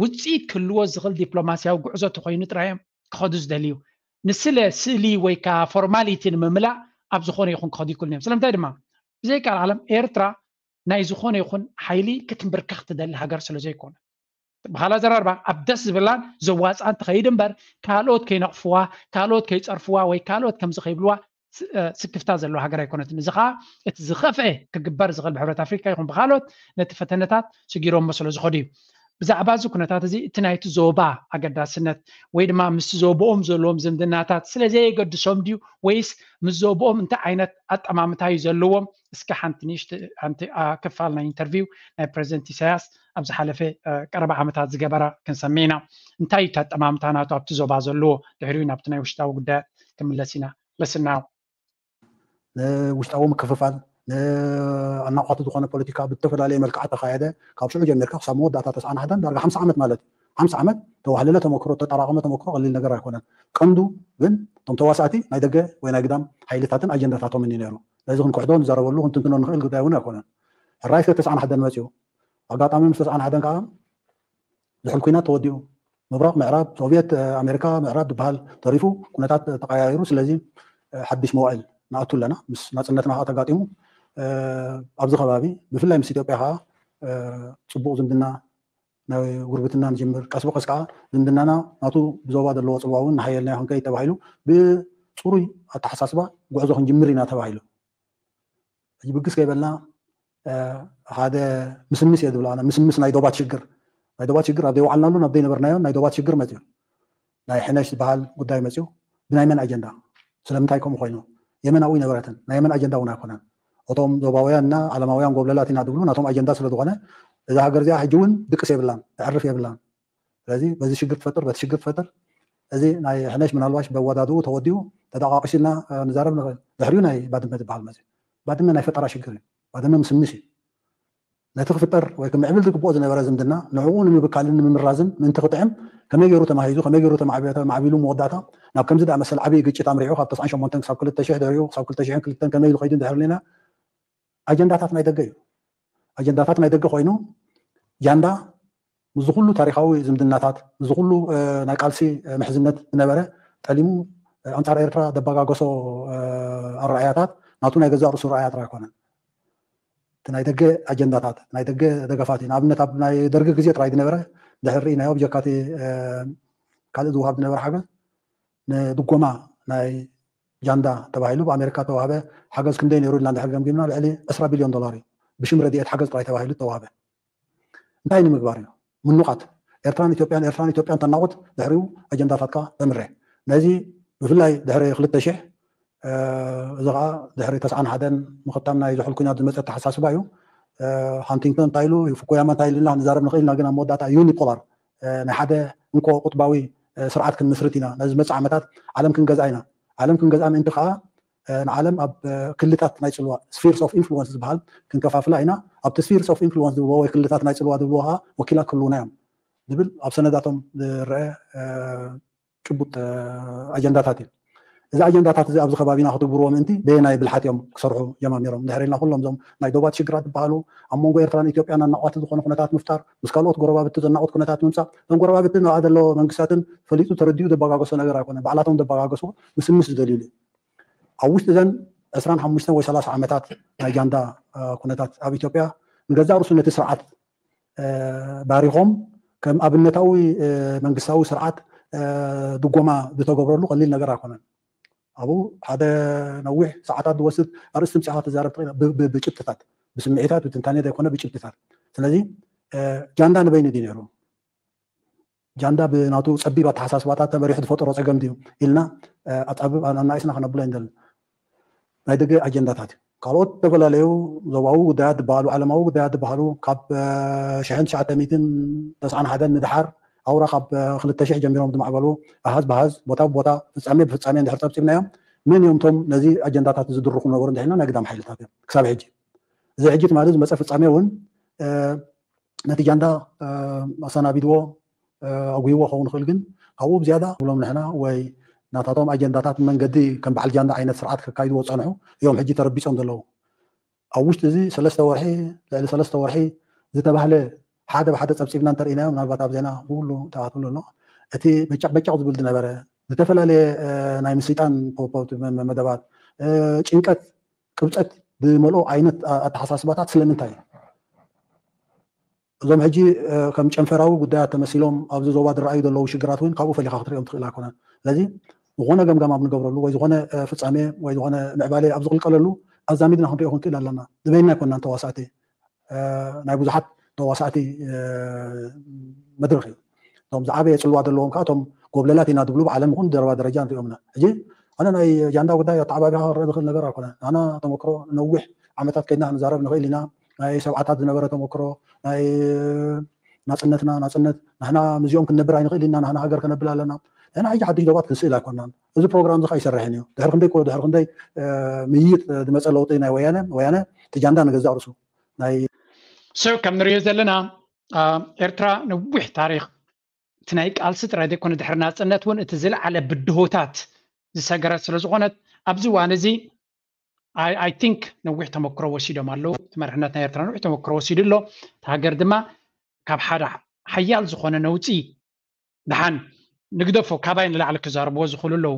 ውፅኢት ክህልዎ ዝኽእል ዲፕሎማስያዊ ጉዕዞ ተኾይኑ ጥራይ እዮም ክኸዱ ዝደልዩ። ንስለ ስእሊ ወይ ከዓ ፎርማሊቲ ንምምላእ ኣብ ዝኾነ ይኹን ክኸዱ ይክእሉ እዮም። ስለምንታይ ድማ ብዘይቃል ዓለም ኤርትራ ናይ ዝኾነ ይኹን ሓይሊ ክትንብርከኽ ትደሊ ሃገር ስለ ዘይኮነ፣ ብኻልእ ኣዘራርባ ኣብ ደስ ዝብላን ዘዋፅኣን ትኸይድ እምበር ካልኦት ከይነቕፍዋ፣ ካልኦት ከይፀርፍዋ ወይ ካልኦት ከምዚ ከይብልዋ ስ- እ፣ ስክፍታ ዘለዎ ሃገር ኣይኮነትን። እዚ ከዓ እቲ ዝኸፍአ ክግበር ዝኽእል ብሕብረት ኣፍሪካ ይኹን ብካልኦት ነቲ ፈተነታት ስጊሮሞ ስለ ዝኸዱ እዩ። ብዛዕባ እዚ ኩነታት እዚ እቲ ናይቲ ዞባ ኣገዳስነት ወይ ድማ ምስ ዞባኦም ዘለዎም ዝምድናታት ስለ ዘየገድሶም ድዩ ወይስ ምስ ዞባኦም እንታይ ዓይነት ኣጠማምታ እዩ ዘለዎም? እስከ ሓንቲ ንእሽቲ ሓንቲ፣ አ፣ ክፋል ናይ ኢንተርቪው ናይ ፕሬዚደንት ኢሳያስ ኣብ ዝሓለፈ፣ አ፣ ቀረባ ዓመታት ዝገበራ ክንሰምዕ ኢና። እንታይ እዩ እቲ ኣጠማምታ ናቱ ኣብቲ ዞባ ዘለዎ? ድሕሪኡ ናብቲ ናይ ውሽጣዊ ጉዳያት ክምለስ ኢና። ለስናው ውሽጣዊ ምክፍፋል፣ ንኣናቋቲ ዝኾነ ፖለቲካ ብዝተፈላለየ መልክዓት ተኻየደ። ካብ ሽዑ ጀሚርካ ክሳብ መወዳእታ ተስዓን ሓደን ዳርጋ ሓምሳ ዓመት ማለት እዩ። ሓምሳ ዓመት ተዋህለለ ተመክሮ፣ ተጠራቐመ ተመክሮ ቀሊል ነገር ኣይኮነን። ቀንዱ ግን እቶም ተዋሳእቲ ናይ ደገ ወይ ናይ ግዳም ሓይልታትን ኣጀንዳታቶምን እዩ ነይሩ። ነዚ ክንክሕዶ ንዛረበሉ ክንትንትኖ ንኽእል ጉዳይ እውን ኣይኮነን። ሕራይ እስከ ተስዓን ሓደን መፅኡ። ኣጋጣሚ ምስ ተስዓን ሓደን ከዓ ዝሑል ኩናት ተወዲኡ። ምብራቕ ምዕራብ፣ ሶቪየት ኣሜሪካ ምዕራብ ዝበሃል ተሪፉ፣ ኩነታት ተቀያይሩ። ስለዚ ሓድሽ መዋእል ንኣቱ ኣለና። ምስ ናፅነትና ከዓ ተጋጢሙ ኣብዚ ከባቢ ብፍላይ ምስ ኢትዮጵያ ከዓ ፅቡቕ ዝምድና ናይ ጉርብትና ንጅምር። ቀስ ብቀስ ከዓ ዝምድናና ናቱ ብዞባ ዘለዎ ፅልዋ እውን ንሓየልናዮ ክንከይድ ተባሂሉ ብፅሩይ ኣተሓሳስባ ጉዕዞ ክንጅምር ኢና ተባሂሉ። ሕጂ ብግስ ከይበልና ሓደ ምስምስ እየ ዝብላ፣ ምስምስ ናይ ዶባት ሽግር። ናይ ዶባት ሽግር ኣብ ዘይወዓልናሉን ኣብ ዘይነበርናዮን ናይ ዶባት ሽግር መፅኡ። ናይ ሕነሽ ዝበሃል ጉዳይ መፅኡ። ብናይ መን ኣጀንዳ? ስለምንታይ ከምኡ ኮይኑ? የመን ኣብኡ ይነበረትን ናይ የመን ኣጀንዳ እውን ኣይኮነን። እቶም ዞባውያን እና ዓለማውያን ጎብለላት ኢና ዝብሉ ናቶም ኣጀንዳ ስለዝኾነ እዛ ሃገር እዚኣ ሕጂ እውን ድቅስ የብላን፣ ተዕርፍ የብላን። ስለዚ በዚ ሽግር ትፈጥር፣ በቲ ሽግር ትፈጥር። እዚ ናይ ሕነሽ ምናልባሽ በወዳድኡ ተወዲኡ ተደቃቂሱ ኢልና ንዛረብ ንኽእል። ድሕሪኡ ናይ ባድመ ዝበሃል መፅኡ። ባድመ ናይ ፈጠራ ሽግር እዩ። ባድመ ምስምስ እዩ። ነቲ ክፍጠር ወይ ክምዕብል ዝግብኦ ዝነበረ ዝምድና ንዕኡ ንምብካልን ንምምራዝን ምእንቲ ክጥዕም ከመይ ገይሩ ተማሂዙ፣ ከመይ ገይሩ ተማዕቢሉ መወዳእታ ናብ ከምዚ ደኣ መሰል ዓብዪ ግጭት ኣምሪሑ ካብ ተስዓን ሸሞንተን ክሳብ ክልተ ሽሕ ድሕሪኡ ክሳብ ክልተ ሽሕን ክልተን ከመይ ኢሉ ከይዱ እንድሕር ርኢና ኣጀንዳታት ናይ ደገ እዩ። ኣጀንዳታት ናይ ደገ ኮይኑ ጃንዳ ምስዚ ኩሉ ታሪኻዊ ዝምድናታት ምስዚ ኩሉ ናይ ቃልሲ ምሕዝነት ዝነበረ ጠሊሙ ኣንፃር ኤርትራ ደባጋገሶ ኣረኣያታት ናቱ ናይ ገዛእ ርእሱ ረኣያ ጥራይ ኣይኮነን። እቲ ናይ ደገ ኣጀንዳታት ናይ ደገ ደገፋት እዩ። ንኣብነት ኣብ ናይ ደርጊ ግዜ ጥራይ ዝነበረ ድሕር ርኢናዮ ብጀካቲ ካልእ ዝወሃብ ዝነበረ ሓገዝ ንድጎማ ናይ ጃንዳ ተባሂሉ ብኣሜሪካ ተዋህበ ሓገዝ ክንደይ ነይሩ ኢልና እንድሕር ገምጊምና ልዕሊ ዕስራ ቢልዮን ዶላር እዩ ብሽም ረድኤት ሓገዝ ጥራይ ተባሂሉ ተዋህበ። እንታይ ንምግባር እዩ? ምኑቓት ኤርትራን ኢትዮጵያን ኤርትራን ኢትዮጵያን ተናቑት ድሕሪኡ ኣጀንዳታትካ ተምረ። ነዚ ብፍላይ ድሕሪ ክልተ ሽሕ እዚ ከዓ ድሕሪ ተስዓን ሓደን ምኽታም ናይ ዝሑል ኩናት ዝመፀ ኣተሓሳስባ እዩ። ሃንቲንግተን እንታይ ኢሉ ፉኩያማ እንታይ ኢሉ ኢልና ክንዛረብ ንኽእል ኢና፣ ግን ኣብ መወዳእታ ዩኒፖላር ናይ ሓደ እንኮ ቁጥባዊ ስርዓት ክንምስርት ኢና። ነዚ ዝመፅእ ዓመታት ዓለም ክንገዝኣ ኢና። ዓለም ክንገዝኣ ምእንቲ ከዓ ንዓለም ኣብ ክልታት ናይ ፅልዋ spheres of influence ዝበሃል ክንከፋፍላ ኢና። ኣብቲ spheres of influence ዝብልዎ ወይ ክልታት ናይ ፅልዋ ዝብልዎ ከዓ ወኪላት ክህልውና እዮም ዝብል ኣብ ሰነዳቶም ዝረአ ጭቡጥ ኣጀንዳታት እዩ። እዚ ኣጀንዳታት እዚ ኣብዚ ከባቢና ክትግብርዎ ምእንቲ በየናይ ብልሓት እዮም ክሰርሑ ጀማሚሮም? ድሕር ኢልና ኩሎም እዞም ናይ ዶባት ሽግራት ዝበሃሉ ኣብ መንጎ ኤርትራን ኢትዮጵያን ኣናቋቲ ዝኾነ ኩነታት ምፍጣር፣ ምስ ካልኦት ጎረባብቲ ዘናቑት ኩነታት ምምፃእ። እቶም ጎረባብቲ ንኣ ዘለዎ መንግስታትን ፈሊጡ ተረዲኡ ዘበጋገሶ ነገር ኣይኮነ፣ ባዕላቶም ዘበጋገስዎ ምስምስ ዝደልዩሉ እዩ። ኣብ ውሽጢ እዘን ዕስራን ሓሙሽተን ወይ ሰላሳ ዓመታት ናይ ጃንዳ ኩነታት ኣብ ኢትዮጵያ ንገዛእ ርእሱ ነቲ ስርዓት ባሪኾም ከም ኣብነታዊ መንግስታዊ ስርዓት ድጎማ ዝተገብረሉ ቀሊል ነገር ኣይኮነን። ኣብኡ ሓደ ነዊሕ ሰዓታት ዝወስድ ኣርእስቲ ምፅኻ ትዛረብ ትኽእል ብጭብጥታት፣ ብስምዒታት ብትንታኔ ዘይኮነ ብጭብጥታት። ስለዚ ጃንዳ ንበይኑ ድዩ ነይሩ? ጃንዳ ብናቱ ፀቢብ ኣተሓሳስባታት ተመሪሑ ዝፈጠሮ ፀገም ድዩ ኢልና ኣፃብብ ኣናእስና ክነብሎ ኣይንደልን። ናይ ደገ ኣጀንዳታት እዩ። ካልኦት ዝተፈላለዩ ዞባዊ ጉዳያት ዝበሃሉ ዓለማዊ ጉዳያት ዝበሃሉ ካብ ሽሕን ትሽዓተ ሚእትን ተስዓን ሓደን ንድሓር ኣውራ ካብ ክልተ ሽሕ ጀሚሮም ዝማዕበሉ ኣሃዝ ብሃዝ ቦታ ብቦታ ፍፃሜ ብፍፃሜ እንድሕር ፀብፂብናዮም መን እዮም እቶም ነዚ ኣጀንዳታት ዝድርኹ ነበሩ እንድሕልና ናይ ግዳም ሓይልታት እዮም ክሳብ ሕጂ። እዚ ሕጂ ትማሊ ዝመፀ ፍፃሜ እውን ነቲ ጃንዳ ኣሰናቢድዎ ኣጉይዎ ክኸውን ይኽእል፣ ግን ካብኡ ብዝያዳ ብሎም ንሕና ወይ ናታቶም ኣጀንዳታት መንገዲ ከም በዓል ጃንዳ ዓይነት ስርዓት ከካይድዎ ዝፀንሑ እዮም ሕጂ ተረቢፆም ዘለዉ። ኣብ ውሽጢ እዚ ሰለስተ ወርሒ ልዕሊ ሰለስተ ወርሒ ዝተባህለ ሓደ ብሓደ ፀብፂብና እንተርኢናዮ ምናልባት ኣብ ዜና ብሉ ተኣትሉ ኣሎ። እቲ በጫቕ በጫቕ ዝብል ዝነበረ ዝተፈላለየ ናይ ምስይጣን መደባት ጭንቀት ቅብፀት ዝመልኦ ዓይነት ኣተሓሳስባታት ስለምንታይ እዩ? እዞም ሕጂ ከም ጨንፈራዊ ጉዳያት ተመሲሎም ኣብዚ ዞባ ዝረኣዩ ዘለዉ ሽግራት እውን ካብኡ ፈሊኻ ክትሪኦም ትኽእል ኣይኮነን። ስለዚ ዝኾነ ገምጋም ኣብ ንገብረሉ ወይ ዝኾነ ፍፃሜ ወይ ዝኾነ ምዕባለ ኣብ ዝቕልቀለሉ ኣዛሚድና ክንሪኦ ክንክእል ኣለና። ዝበይና ኣይኮንናን ተዋሳእቲ፣ ናይ ብዙሓት ተዋሳእቲ መድረኽ እዩ። እቶም ዝዓበየ ፅልዋ ዘለዎም ከዓ እቶም ጎብለላት ኢና ዝብሉ ብዓለም ይኹን ዘረባ ደረጃ ንሪኦም ኢና። ሕጂ ኣነ ናይ ጃንዳ ጉዳይ ኣተዓባቢኻ ክረአ ዝኽእል ነገር ኣይኮነ። ንሕና ተመክሮ ነዊሕ ዓመታት ከይድና ክንዛረብ ንኽእል ኢና። ናይ ሰብዓታት ዝነበረ ተመክሮ ናይ ናፅነትና ናፅነት ንሕና ምስዚኦም ክንነብር ኣይንኽእል ኢና፣ ንሕና ሃገር ከነብል ኣለና። ንሕና ሕጂ ሓድሽ ዶባት ክንስእል ኣይኮናን። እዚ ፕሮግራም እዚ ከዓ ኣይሰርሕን እዩ። ድሕሪ ክንደይ ድሕሪ ክንደይ ምይይጥ ዝመፀ ለውጢ ናይ ወያነ ወያነ እቲ ጃንዳ ንገዛእ ርእሱ ናይ ሰብ ከም ንሪኦ ዘለና ኤርትራ ነዊሕ ታሪክ እቲ ናይ ቃልሲ ጥራይ ዘይኮነ ድሕሪ ናፅነት እውን እቲ ዝለዓለ ብድሆታት ዝሰገረት ስለዝኾነት ኣብዚ እዋን እዚ I think ነዊሕ ተመክሮ ወሲዶም ኣለዉ። እቲ መርሕነት ናይ ኤርትራ ነዊሕ ተመክሮ ወሲዱ ኣሎ። እቲ ሃገር ድማ ካብ ሓደ ሓያል ዝኾነ ነውፂ ደሓን ንግደፎ ካባይ ንላዕሊ ክዛረብዎ ዝኽእሉ ኣለዉ።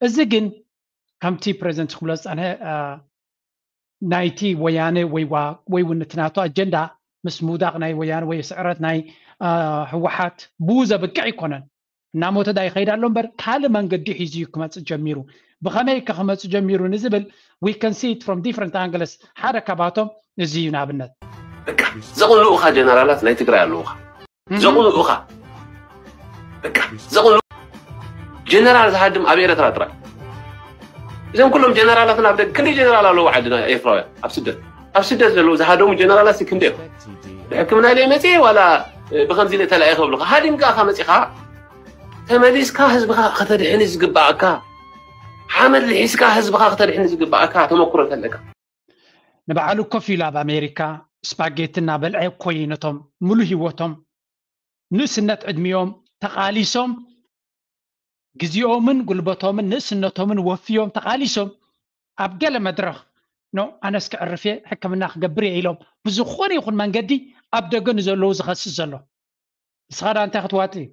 እዚ ግን ከምቲ ፕሬዚደንት ክብሎ ዝፀንሐ ናይቲ ወያነ ወይ እውን እቲ ናቱ ኣጀንዳ ምስ ምውዳቕ ናይ ወያነ ወይ ስዕረት ናይ ህወሓት ብኡ ዘብቅዕ ኣይኮነን። እናሞተ ዳ ይኸይድ ኣሎ እምበር ካልእ መንገዲ ሒዙ እዩ ክመፅእ ጀሚሩ። ብኸመይ ከ ክመፅእ ጀሚሩ ንዝብል we can see it from different angles። ሓደ ካባቶም እዚ እዩ ንኣብነት በቃ ዘቕንኡኻ ጀነራላት ናይ ትግራይ ኣለዉኻ። ዘቕንኡኻ በቃ ዘቕንኡ ጀነራል ዝሃድም ኣብ ኤረትራ ጥራይ። እዞም ኩሎም ጀነራላትና ኣብ ደገ ክንደይ ጀነራል ኣለዉ ዓድና ኤርትራውያን ኣብ ስደት ኣብ ስደት ዘለዉ ዝሃደሙ ጀነራላት ክንደይ እዮም? ብሕክምና ኢለ መፅየ ዋላ ብከምዚ ኢለ ተላኢኸ ብሉካ ሃዲምካ ኢኻ መፂኻ ተመሊስካ ህዝብኻ ከተድሕን ዝግባኣካ ሓመድ ልሒስካ ህዝብኻ ከተድሕን ዝግባኣካ ተመክሮ ተለካ። ንባዕሉ ኮፍ ኢሉ ኣብ ኣሜሪካ ስፓጌቲ እናበልዐ እኮ እዩ ነቶም ሙሉ ህይወቶም ንእስነት ዕድሚኦም ተቓሊሶም ግዜኦምን ጉልበቶምን ንእስነቶምን ወፍዮም ተቓሊሶም ኣብ ገለ መድረኽ ኖ ኣነስ ክዕርፍ እየ ሕክምና ክገብር እየ ኢሎም ብዝኾነ ይኹን መንገዲ ኣብ ደገ ንዘለዉ ዝኸስስ ዘሎ ንስኻ ዳ እንታይ ክትዋጥ እዩ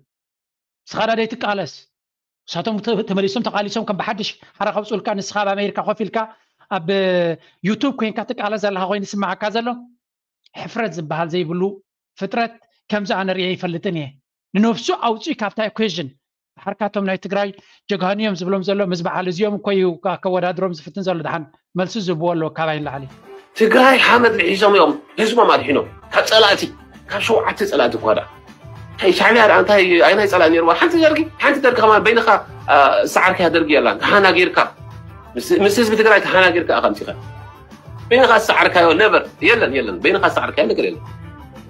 ንስኻ ዳ ደይትቃለስ ንሳቶም ተመሊሶም ተቓሊሶም ከም ብሓድሽ ሓራ ከብፅኡልካ ንስኻ ኣብ ኣሜሪካ ኮፍ ኢልካ ኣብ ዩቱብ ኮይንካ ትቃለስ ዘለኻ ኮይኑ ዝስማዓካ ዘሎ ሕፍረት ዝበሃል ዘይብሉ ፍጥረት ከምዚ ኣነ ርእየ ይፈልጥን እየ ንነብሱ ኣውፅኡ ካብታ equation ድሓርካቶም ናይ ትግራይ ጀጋኑ እዮም ዝብሎም ዘሎ ምስ በዓል እዚኦም እኮ እዩ ከወዳድሮም ዝፍትን ዘሎ ድሓን መልሲ ዝህብዎ ኣለዎ ካባይ ንላዕሊ ትግራይ ሓመድ ልሒሶም እዮም ህዝቦም ኣድሒኖም ካብ ፀላእቲ ካብ ሸውዓተ ፀላእቲ እኳ ዳ እንታይ ሻዕብያ ዳ እንታይ ኣይናይ ፀላእ ነይርዋ ሓንቲ ደርጊ ሓንቲ ደርጊ ከማን በይንኻ ዝሰዓርካያ ደርጊ የላን ተሓናጊርካ ምስ ህዝቢ ትግራይ ተሓናጊርካ ኢኻ ምፂኻ በይንኻ ዝሰዓርካዮ ነበር የለን የለን በይንኻ ዝሰዓርካዮ ነገር የለን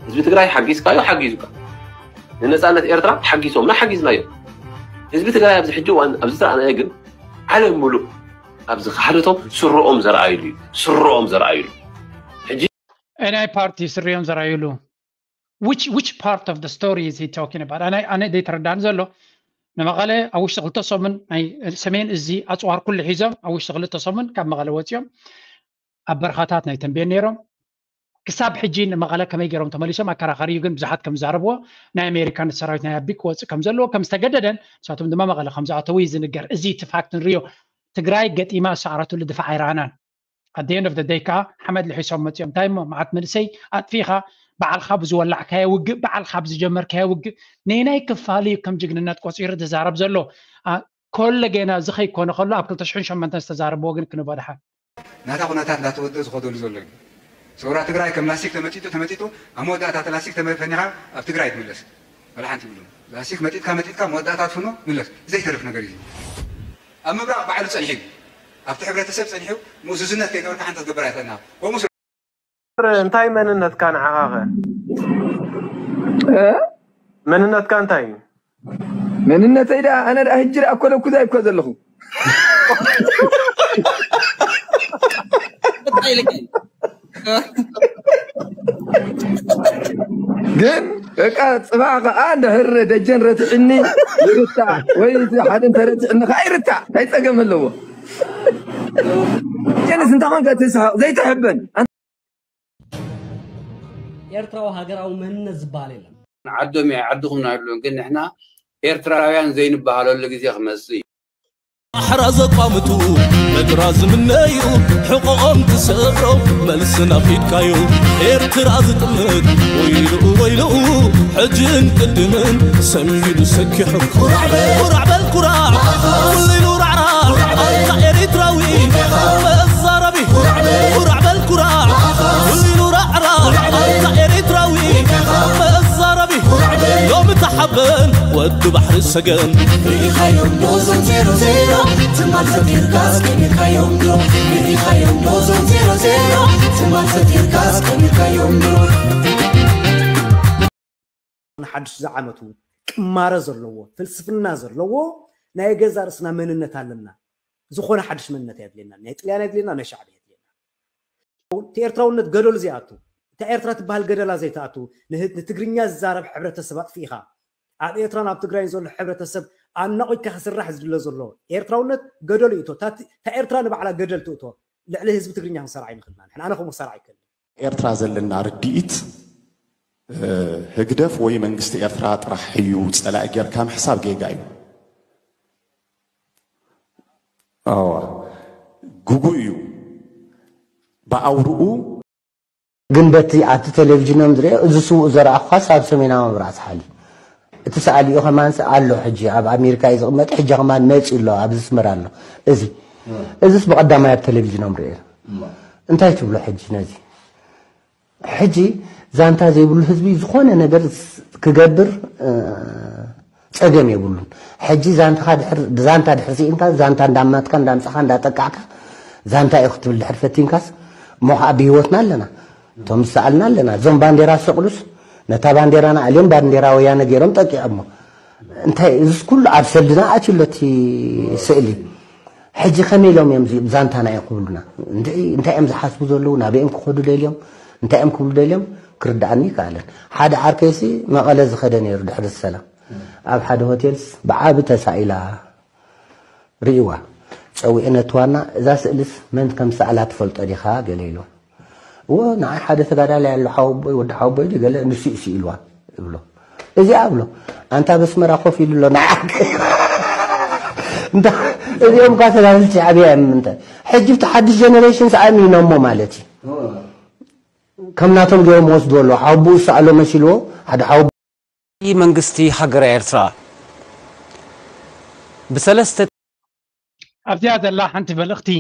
ህዝቢ ትግራይ ሓጊዝካዮ ሓጊዙካ ንነፃነት ኤርትራ ሓጊሶምና ሓጊዝናዮ ህዝቢ ትግራይ ኣብዚ ሕጂ እዋን ኣብዚ ዝረኣናዮ ግን ዓለም ሙሉእ ኣብዚ ክሓደቶም ስረኦም ዘርኣይሉ እዩ ስረኦም ዘርኣይሉ ሕጂ ናይ ፓርቲ ስሪኦም ዘርኣይሉ which which part of the story is he talking about ኣነ ኣነ ዘይተረዳኒ ዘሎ ንመቐለ ኣብ ውሽጢ ክልተ ሰሙን ናይ ሰሜን እዚ ኣፅዋር ኩሉ ሒዞም ኣብ ውሽጢ ክልተ ሰሙን ካብ መቐለ ወፂኦም ኣብ በረኻታት ናይ ተንቤን ነይሮም ክሳብ ሕጂ ንመቐለ ከመይ ገይሮም ተመሊሶም ኣከራኻሪ እዩ ግን ብዙሓት ከም ዝዛረብዎ ናይ ኣሜሪካን ሰራዊት ናይ ኣቢ ክወፅእ ከም ዘለዎ ከም ዝተገደደን ንሳቶም ድማ መቐለ ከም ዝኣተዉ እዩ ዝንገር እዚ እቲ ፋክት ንሪኦ ትግራይ ገጢማ ዝሰዓረትሉ ድፋዕ ኣይረኣናን at the end of the day ከዓ ሓመድ ልሒሶም መፂኦም እንታይ እሞ መዓት መንእሰይ ኣጥፊእኻ ባዕልኻ ብዝወላዕካዮ ውግእ ባዕልኻ ብዝጀመርካዮ ውግእ ነናይ ክፋል እዩ ከም ጅግንነት ቆፂሩ ዝዛረብ ዘሎ ኮለ ጌና እዚ ከይኮነ ከሎ ኣብ ክልተ ሽሕን ሸሞንተን ዝተዛረብዎ ግን ክንቦ ድሓን ናታ ኩነታት እንዳተወደ ዝኸደሉ ዘሎ እዩ ሰውራ ትግራይ ከም ላስቲክ ተመጢጡ ተመጢጡ ኣብ መወዳእታ እቲ ላስቲክ ተፈኒኻ ኣብ ትግራይ ትምለስ ወላ ሓንቲ ይብሉ ላስቲክ መጢጥካ መጢጥካ መወዳእታ ትፍኖ ምለስ ዘይተርፍ ነገር እዩ ኣብ ምብራቕ ባዕሉ ፀኒሑ ኣብቲ ሕብረተሰብ ፀኒሑ ምእዙዝነት ከይገበርካ ሓንቲ ክትገብር ኣይኽእልና ከምኡ እንታይ መንነትካ ንዓኻ ኸ መንነትካ እንታይ እዩ መንነተይ ደኣ ኣነ ደኣ ህጂ ደኣ ኮለኩዛ ይኮ ዘለኹ ግን በቃ ፅባሕ ከዓ እንድሕር ደጀን ረትዕኒ ይርታዕ ወይ ሓደ እንተረትዕኒ ከዓ ይርታዕ እንታይ ፀገም ኣለዎ ጀንስ እንታይ ኮንካ ትስሕቕ ዘይትሕበን ኤርትራዊ ሃገራዊ መንነት ዝበሃል የለን። ዓዶም እየ ዓድኹም ናይብሉን ግን ንሕና ኤርትራውያን ዘይንበሃለሉ ግዜ ክመጽእ እዩ። ኣሕራ ዘቋምቱ ነግራ ዝምነዩ ሕቆኦም ትሰብሮ መልሲ ናፊድካዩ ኤርትራ ዝጥምት ወይልኡ ወይልኡ ሕጅን ቅድምን ሰንቢዱ ሰኪሑ ኩራዕ በል ኩራዕ በል ኩራዕ ኩሉ ኢሉ ራዕራዕ ኣንታ ኤሪትራዊ መዛረቢ ኩራዕ በል ኩራዕ ኩሉ ኢሉ ራዕራዕ ኣንታ ኤሪትራዊ መዛረቢ ሎሚ ተሓበን ወዲ ባሕሪ ሰገን ርኢኻዮም ዶ ዞም ዜሮ ዜሮ ትማል ሰቲርካስ ቀሚርካዮም ዶ ርኢኻዮም ዶ ዞም ዜሮ ዜሮ ትማል ሰቲርካስ ቀሚርካዮም ዶ ንሓድሽ ዝዓመቱ ቅማረ ዘለዎ ፍልስፍና ዘለዎ ናይ ገዛ ርእስና መንነት ኣለና። ዝኾነ ሓድሽ መንነት ኣየድልየና። ናይ ጥልያን ኣየድልየና፣ ናይ ሻዕብያ ኣየድልየና። እቲ ኤርትራውነት ገደሉ ዘይኣቱ፣ እታ ኤርትራ ትበሃል ገደላ ዘይተኣቱ፣ ንህ- ንትግርኛ ዝዛረብ ሕብረተሰብ ኣጥፊእኻ፣ ኣብ ኤርትራን ኣብ ትግራይን ዘሎ ሕብረተሰብ ኣናቒካ ክስራሕ ዝድለ ዘሎ ኤርትራውነት ገደሉ ይእቶ። እታ ቲ- እታ ኤርትራ ንባዕላ ገደል ትእቶ፣ ልዕሊ ህዝቢ ትግርኛ ክንሰርዓ ኣይንኽእልና። ንሕና ኣነ ከምኡ ክሰርዓ ኣይክእልን። ኤርትራ ዘለና ርድኢት ህግደፍ ወይ መንግስቲ ኤርትራ ጥራሕ እዩ ጸላኢ ጌርካ ምሕሳብ ጌጋ እዩ። ኣዋ ግጉ እዩ። ብኣውርኡ ግን በቲ ኣብቲ ቴሌቪዥኖም ዝሪኦ እዚ ስውእ ዘርኣኹኻስ ኣብ ሰሜናዊ ምብራቕ ዝሓሊ እቲ ሰኣሊኡ ከማንስ ኣሎ ሕጂ ኣብ ኣሜሪካ እዩ ዝቕመጥ ሕጂ ከማን መፂ ኣሎ ኣብዚ ስመራ ኣሎ እዚ እዚስ ብቐዳማይ ኣብ ቴሌቪዥኖም ሪኦ እንታይ ትብሎ ሕጂ ነዚ ሕጂ ዛንታ ዘይብሉ ህዝቢ ዝኾነ ነገር ክገብር ጸገም የብሉን። ሕጂ ዛንታኻ ድሕር ዛንታ ድሕር ስኢንካ ዛንታ እንዳማትካ እንዳምጻኻ እንዳጠቃዕካ ዛንታ እዩ ክትብል ድሕር ፈቲንካስ እሞ ከዓ ብህይወትና ኣለና እቶም ዝሰኣልና ኣለና እዞም ባንዴራ ዝሰቅሉስ ነታ ባንዴራና ኣልዮም ባንዴራ ወያነ ገይሮም ጠቂዖሞ እንታይ እዚስ ኩሉ ኣብ ሰልድና ኣትዩ ኣሎ እቲ ስእሊ ሕጂ ከመይ ኢሎም እዮም እዚኦም ዛንታና እዮም ክብሉና እንታይ እዮም ዝሓስቡ ዘለዉ ናበይኦም ክኸዱ ደልዮም እንታይ እዮም ክብሉ ደልዮም ክርድኣኒ ይከኣለን ሓደ ዓርከይሲ መቐለ ዝኸደ ነይሩ ድሕሪ ሰላም ኣብ ሓደ ሆቴልስ ብዓቢ ተሳኢላ ርእይዋ ጸዊዑ ነቲ ዋና እዛ ስእልስ መን ከም ዝሰኣላ ትፈልጦ ዲኻ ገለ ኢሉ እዎ ንዓይ ሓደ ተጋዳላይ ኣሎ ሓወቦይ ወዲ ሓወቦይ ገለ ንሱ እዩ ስኢልዋ እብሎ እዚኣ እብሎ ኣንታ በስመራ ኮፍ ኢሉ ኣሎ ንዓክ እዚኦም ካ ተጋደልቲ ሻዕብያ እዮም ምንታይ ሕጂ ብቲ ሓድሽ ጀነሬሽን ሰኣሚኖሞ ማለት እዩ ከም ናቶም ገይሮም ወስድዎ ኣለዉ ሓወቦኡ ዝሰኣሎ መሲልዎ ሓደ ሓወቦ መንግስቲ ሃገረ ኤርትራ ብሰለስተ ኣብዚኣ ዘላ ሓንቲ መልእኽቲ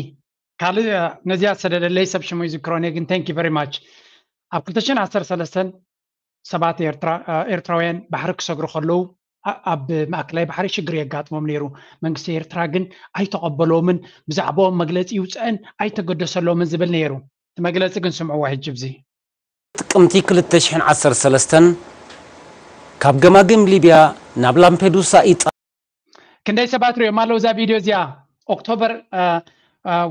ካልእ ነዚኣ ዝሰደደለይ ሰብ ሽሙ ይዝክሮን እየ ግን thank you very much ኣብ ክልተ ሽሕን ዓሰርተ ሰለስተን ሰባት ኤርትራውያን ባሕሪ ክሰግሩ ከለዉ ኣብ ማእከላይ ባሕሪ ሽግር የጋጥሞም ነይሩ መንግስቲ ኤርትራ ግን ኣይተቐበሎምን ብዛዕባኦም መግለፂ ይውፅአን ኣይተገደሰሎምን ዝብል ነይሩ እቲ መግለፂ ግን ስምዕዋ ሕጂ ብዚ ጥቅምቲ ክልተ ሽሕን ዓሰርተ ሰለስተን ካብ ገማግም ሊብያ ናብ ላምፔዱሳ ኢጣ ክንደይ ሰባት ሪኦም ኣለዉ እዛ ቪድዮ እዚኣ ኦክቶበር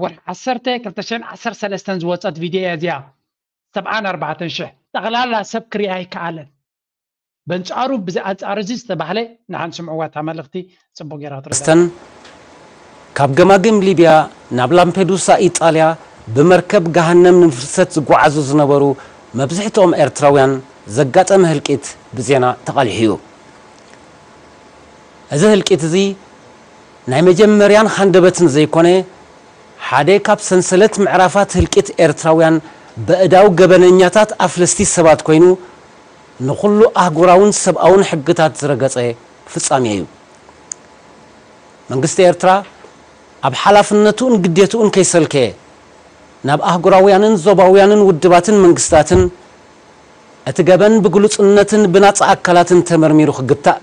ወርሒ ዓሰርተ ክልተ ሽሕን ዓሰርተ ሰለስተን ዝወፀት ቪድዮ እያ እዚኣ ሰብዓን ኣርባዕተን ሽሕ ጠቕላላ ሰብ ክሪኣ ኣይከኣለን በንጻሩ ብዚ ኣንጻር እዚ ዝተባህለ ንሓን ስምዕዋ እታ መልእኽቲ ጽቡቅ ገይራ ትረዳ ስተን ካብ ገማግም ሊብያ ናብ ላምፔዱሳ ኢጣልያ ብመርከብ ገሃነም ንምፍሰት ዝጓዓዙ ዝነበሩ መብዝሕትኦም ኤርትራውያን ዘጋጠመ ህልቂት ብዜና ተቓሊሑ እዩ። እዚ ህልቂት እዚ ናይ መጀመርያን ሃንደበትን ዘይኮነ ሓደ ካብ ሰንሰለት ምዕራፋት ህልቂት ኤርትራውያን በእዳው ገበነኛታት ኣፍለስቲ ሰባት ኮይኑ ንኹሉ ኣህጉራውን ሰብኣውን ሕግታት ዝረገጸ ፍጻሜ እዩ። መንግስቲ ኤርትራ ኣብ ሓላፍነቱን ግዴትኡን ከይሰልከየ ናብ ኣህጉራውያንን ዞባውያንን ውድባትን መንግስታትን እቲ ገበን ብግሉጽነትን ብናጻ ኣካላትን ተመርሚሩ ክግታእ፣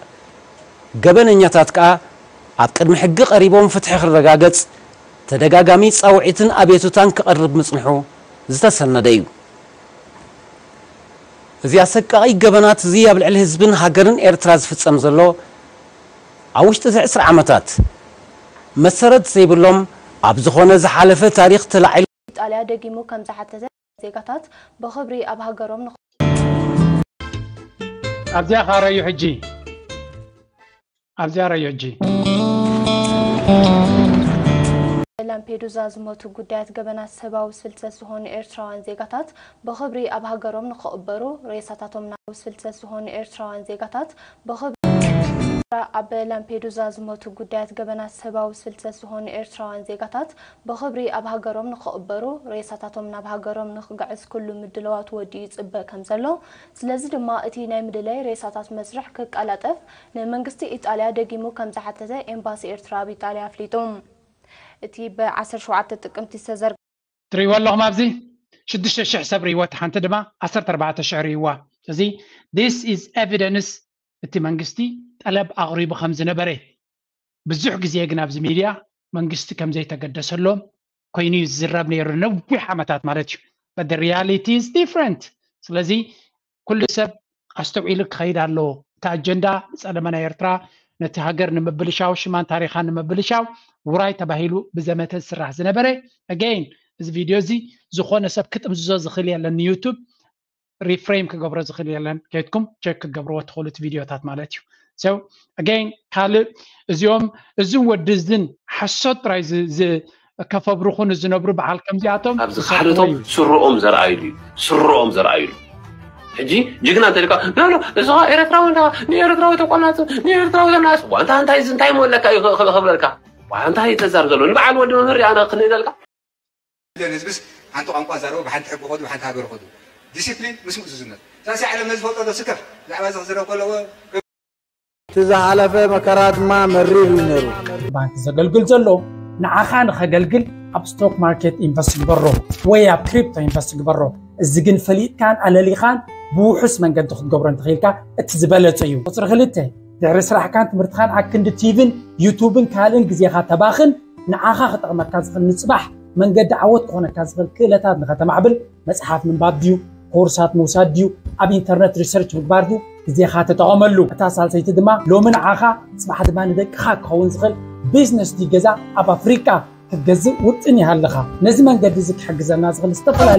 ገበነኛታት ከኣ ኣብ ቅድሚ ሕጊ ቀሪቦም ፍትሒ ክረጋገጽ ተደጋጋሚ ጻውዒትን ኣቤቱታን ክቐርብ ምጽንሑ ዝተሰነደ እዩ። እዚ ኣሰቃቒ ገበናት እዚ ኣብ ልዕሊ ህዝብን ሃገርን ኤርትራ ዝፍጸም ዘሎ ኣብ ውሽጢ እዚ ዕስራ ዓመታት መሰረት ዘይብሎም ኣብ ዝኾነ ዝሓለፈ ታሪኽ ተላዒሉ ኢጣልያ ደጊሙ ከም ዝሓተተ ዜጋታት ብኽብሪ ኣብ ሃገሮም ንኽ ኣብዚኣ ኻረዩ ሕጂ ኣብዚኣ ረዩ ሕጂ ላምፔዱዛ ዝሞቱ ጉዳያት ገበናት ሰብኣዊ ፍልሰት ዝኾኑ ኤርትራውያን ዜጋታት ብኽብሪ ኣብ ሃገሮም ንኽቕበሩ ሬሳታቶም ናብ ፍልሰት ዝኾኑ ኤርትራውያን ዜጋታት ብኽብሪ ኣብ ላምፔዱዛ ዝሞቱ ጉዳያት ገበናት ሰብኣዊ ፍልሰት ዝኾኑ ኤርትራውያን ዜጋታት ብኽብሪ ኣብ ሃገሮም ንኽቕበሩ ሬሳታቶም ናብ ሃገሮም ንኽግዕዝ ኩሉ ምድላዋት ወዲኡ ይፅበ ከም ዘሎ ስለዚ ድማ እቲ ናይ ምድላይ ሬሳታት መስርሕ ክቀላጠፍ ንመንግስቲ ኢጣልያ ደጊሙ ከም ዝሓተተ ኤምባሲ ኤርትራ ኣብ ኢጣልያ ኣፍሊጡ። እቲ ብ ዓሰርተ ሸውዓተ ጥቅምቲ ዝተዘርግሐ። ትሪእዎ ኣለኹም ኣብዚ ሽዱሽተ ሽሕ ሰብ ሪእዎ፣ እቲ ሓንቲ ድማ ዓሰርተ ኣርባዕተ ሽሕ ሪእዋ። እዚ this is evidence እቲ መንግስቲ ጠለብ ኣቕሪቡ ከም ዝነበረ ብዙሕ ግዜ ግን ኣብዚ ሚድያ መንግስቲ ከም ዘይተገደሰሎም ኮይኑ እዩ ዝዝረብ ነይሩ ነዊሕ ዓመታት ማለት እዩ። But the reality is different። ስለዚ ኩሉ ሰብ ኣስተውዒሉ ክኸይድ ኣለዎ። እቲ ኣጀንዳ ጸለመ ናይ ኤርትራ ነቲ ሃገር ንምብልሻው ሽማን ታሪኻን ንምብልሻው ውራይ ተባሂሉ ብዘመተ ዝስራሕ ዝነበረ። Again፣ እዚ ቪድዮ እዚ ዝኾነ ሰብ ክጥምዝዞ ዝኽእል የለን። ንዩቱብ ሪፍሬም ክገብሮ ዝኽእል የለን። ከይድኩም ቸክ ክትገብርዎ ትኽእሉ እቲ ቪድዮታት ማለት እዩ። So again፣ ካልእ እዚኦም እዝን ወዲ እዝን ሓሶት ጥራይ ዝ- ዝ- ከፈብርኹ ንዝነብሩ በዓል ከምዚኣቶም ኣብዚ ዝሰርሕዎ ካሕልቶም እዩ። ስርኦም ዘርኣይሉ እዩ። ስርኦም ዘርኣይሉ። ሕጂ ጅግና እንተልካ፣ ኖ ኖ፣ እዚ ኸዓ ኤርትራዊ እንዳ ንኤርትራዊ ተቆናጽ ንኤርትራዊ ተናስ ዋንታ እንታይ እዚ እንታይ መለካ እዩ ኸ- ኸ- ኸብለልካ ዋንታ እዩ ተዛር ዘሎ ንበዓል ወዲ መምህር ኣነ ክንእዘልካ ህዝብስ ሓንቲ ቋንቋ ዛረቡ ብሓንቲ ሕጊ ኸዱ ብሓንቲ ሃገር ኸዱ ዲሲፕሊን ምስ ምእዙዝነት ሳሲ ዓለም ነዚ ፈልጦ ዶ ስከፍ ብዛዕባ እዚ ክዝረብ ከለዎ እቲ ዝሓለፈ መከራ ድማ መሪር እዩ ነይሩ። ባንክ ዘገልግል ዘሎ ንዓኻ ንኸገልግል ኣብ ስቶክ ማርኬት ኢንቨስት ግበሮ ወይ ኣብ ክሪፕቶ ኢንቨስት ግበሮ። እዚ ግን ፈሊጥካን ኣለሊኻን ብውሑስ መንገዲ ክትገብሮ እንተኽኢልካ እቲ ዝበለጸ እዩ። ቁፅሪ ክልተ፣ ድሕሪ ስራሕካን ትምህርትኻን ኣክንዲ ቲቪን ዩቱብን ካልእን ግዜኻ ተባኽን ንዓኻ ክጠቕመካ ዝኽእል ንፅባሕ መንገዲ ዓወት ክኾነካ ዝኽእል ክእለታት ንኸተማዕብል መፅሓፍ ምንባብ ድዩ ኮርሳት ምውሳድ ድዩ ኣብ ኢንተርነት ሪሰርች ምግባር ድዩ ግዜኻ ተጠቐመሉ። እታ ሳልሰይቲ ድማ ሎሚ ንዓኻ ፅባሕ ድማ ንደቅኻ ክኸውን ዝኽእል ቢዝነስ ድዩ ገዛ ኣብ ኣፍሪቃ ክትገዝእ ውጥን ይሃልኻ። ነዚ መንገዲ እዚ ክሕግዘና ዝኽእል ዝተፈላለዩ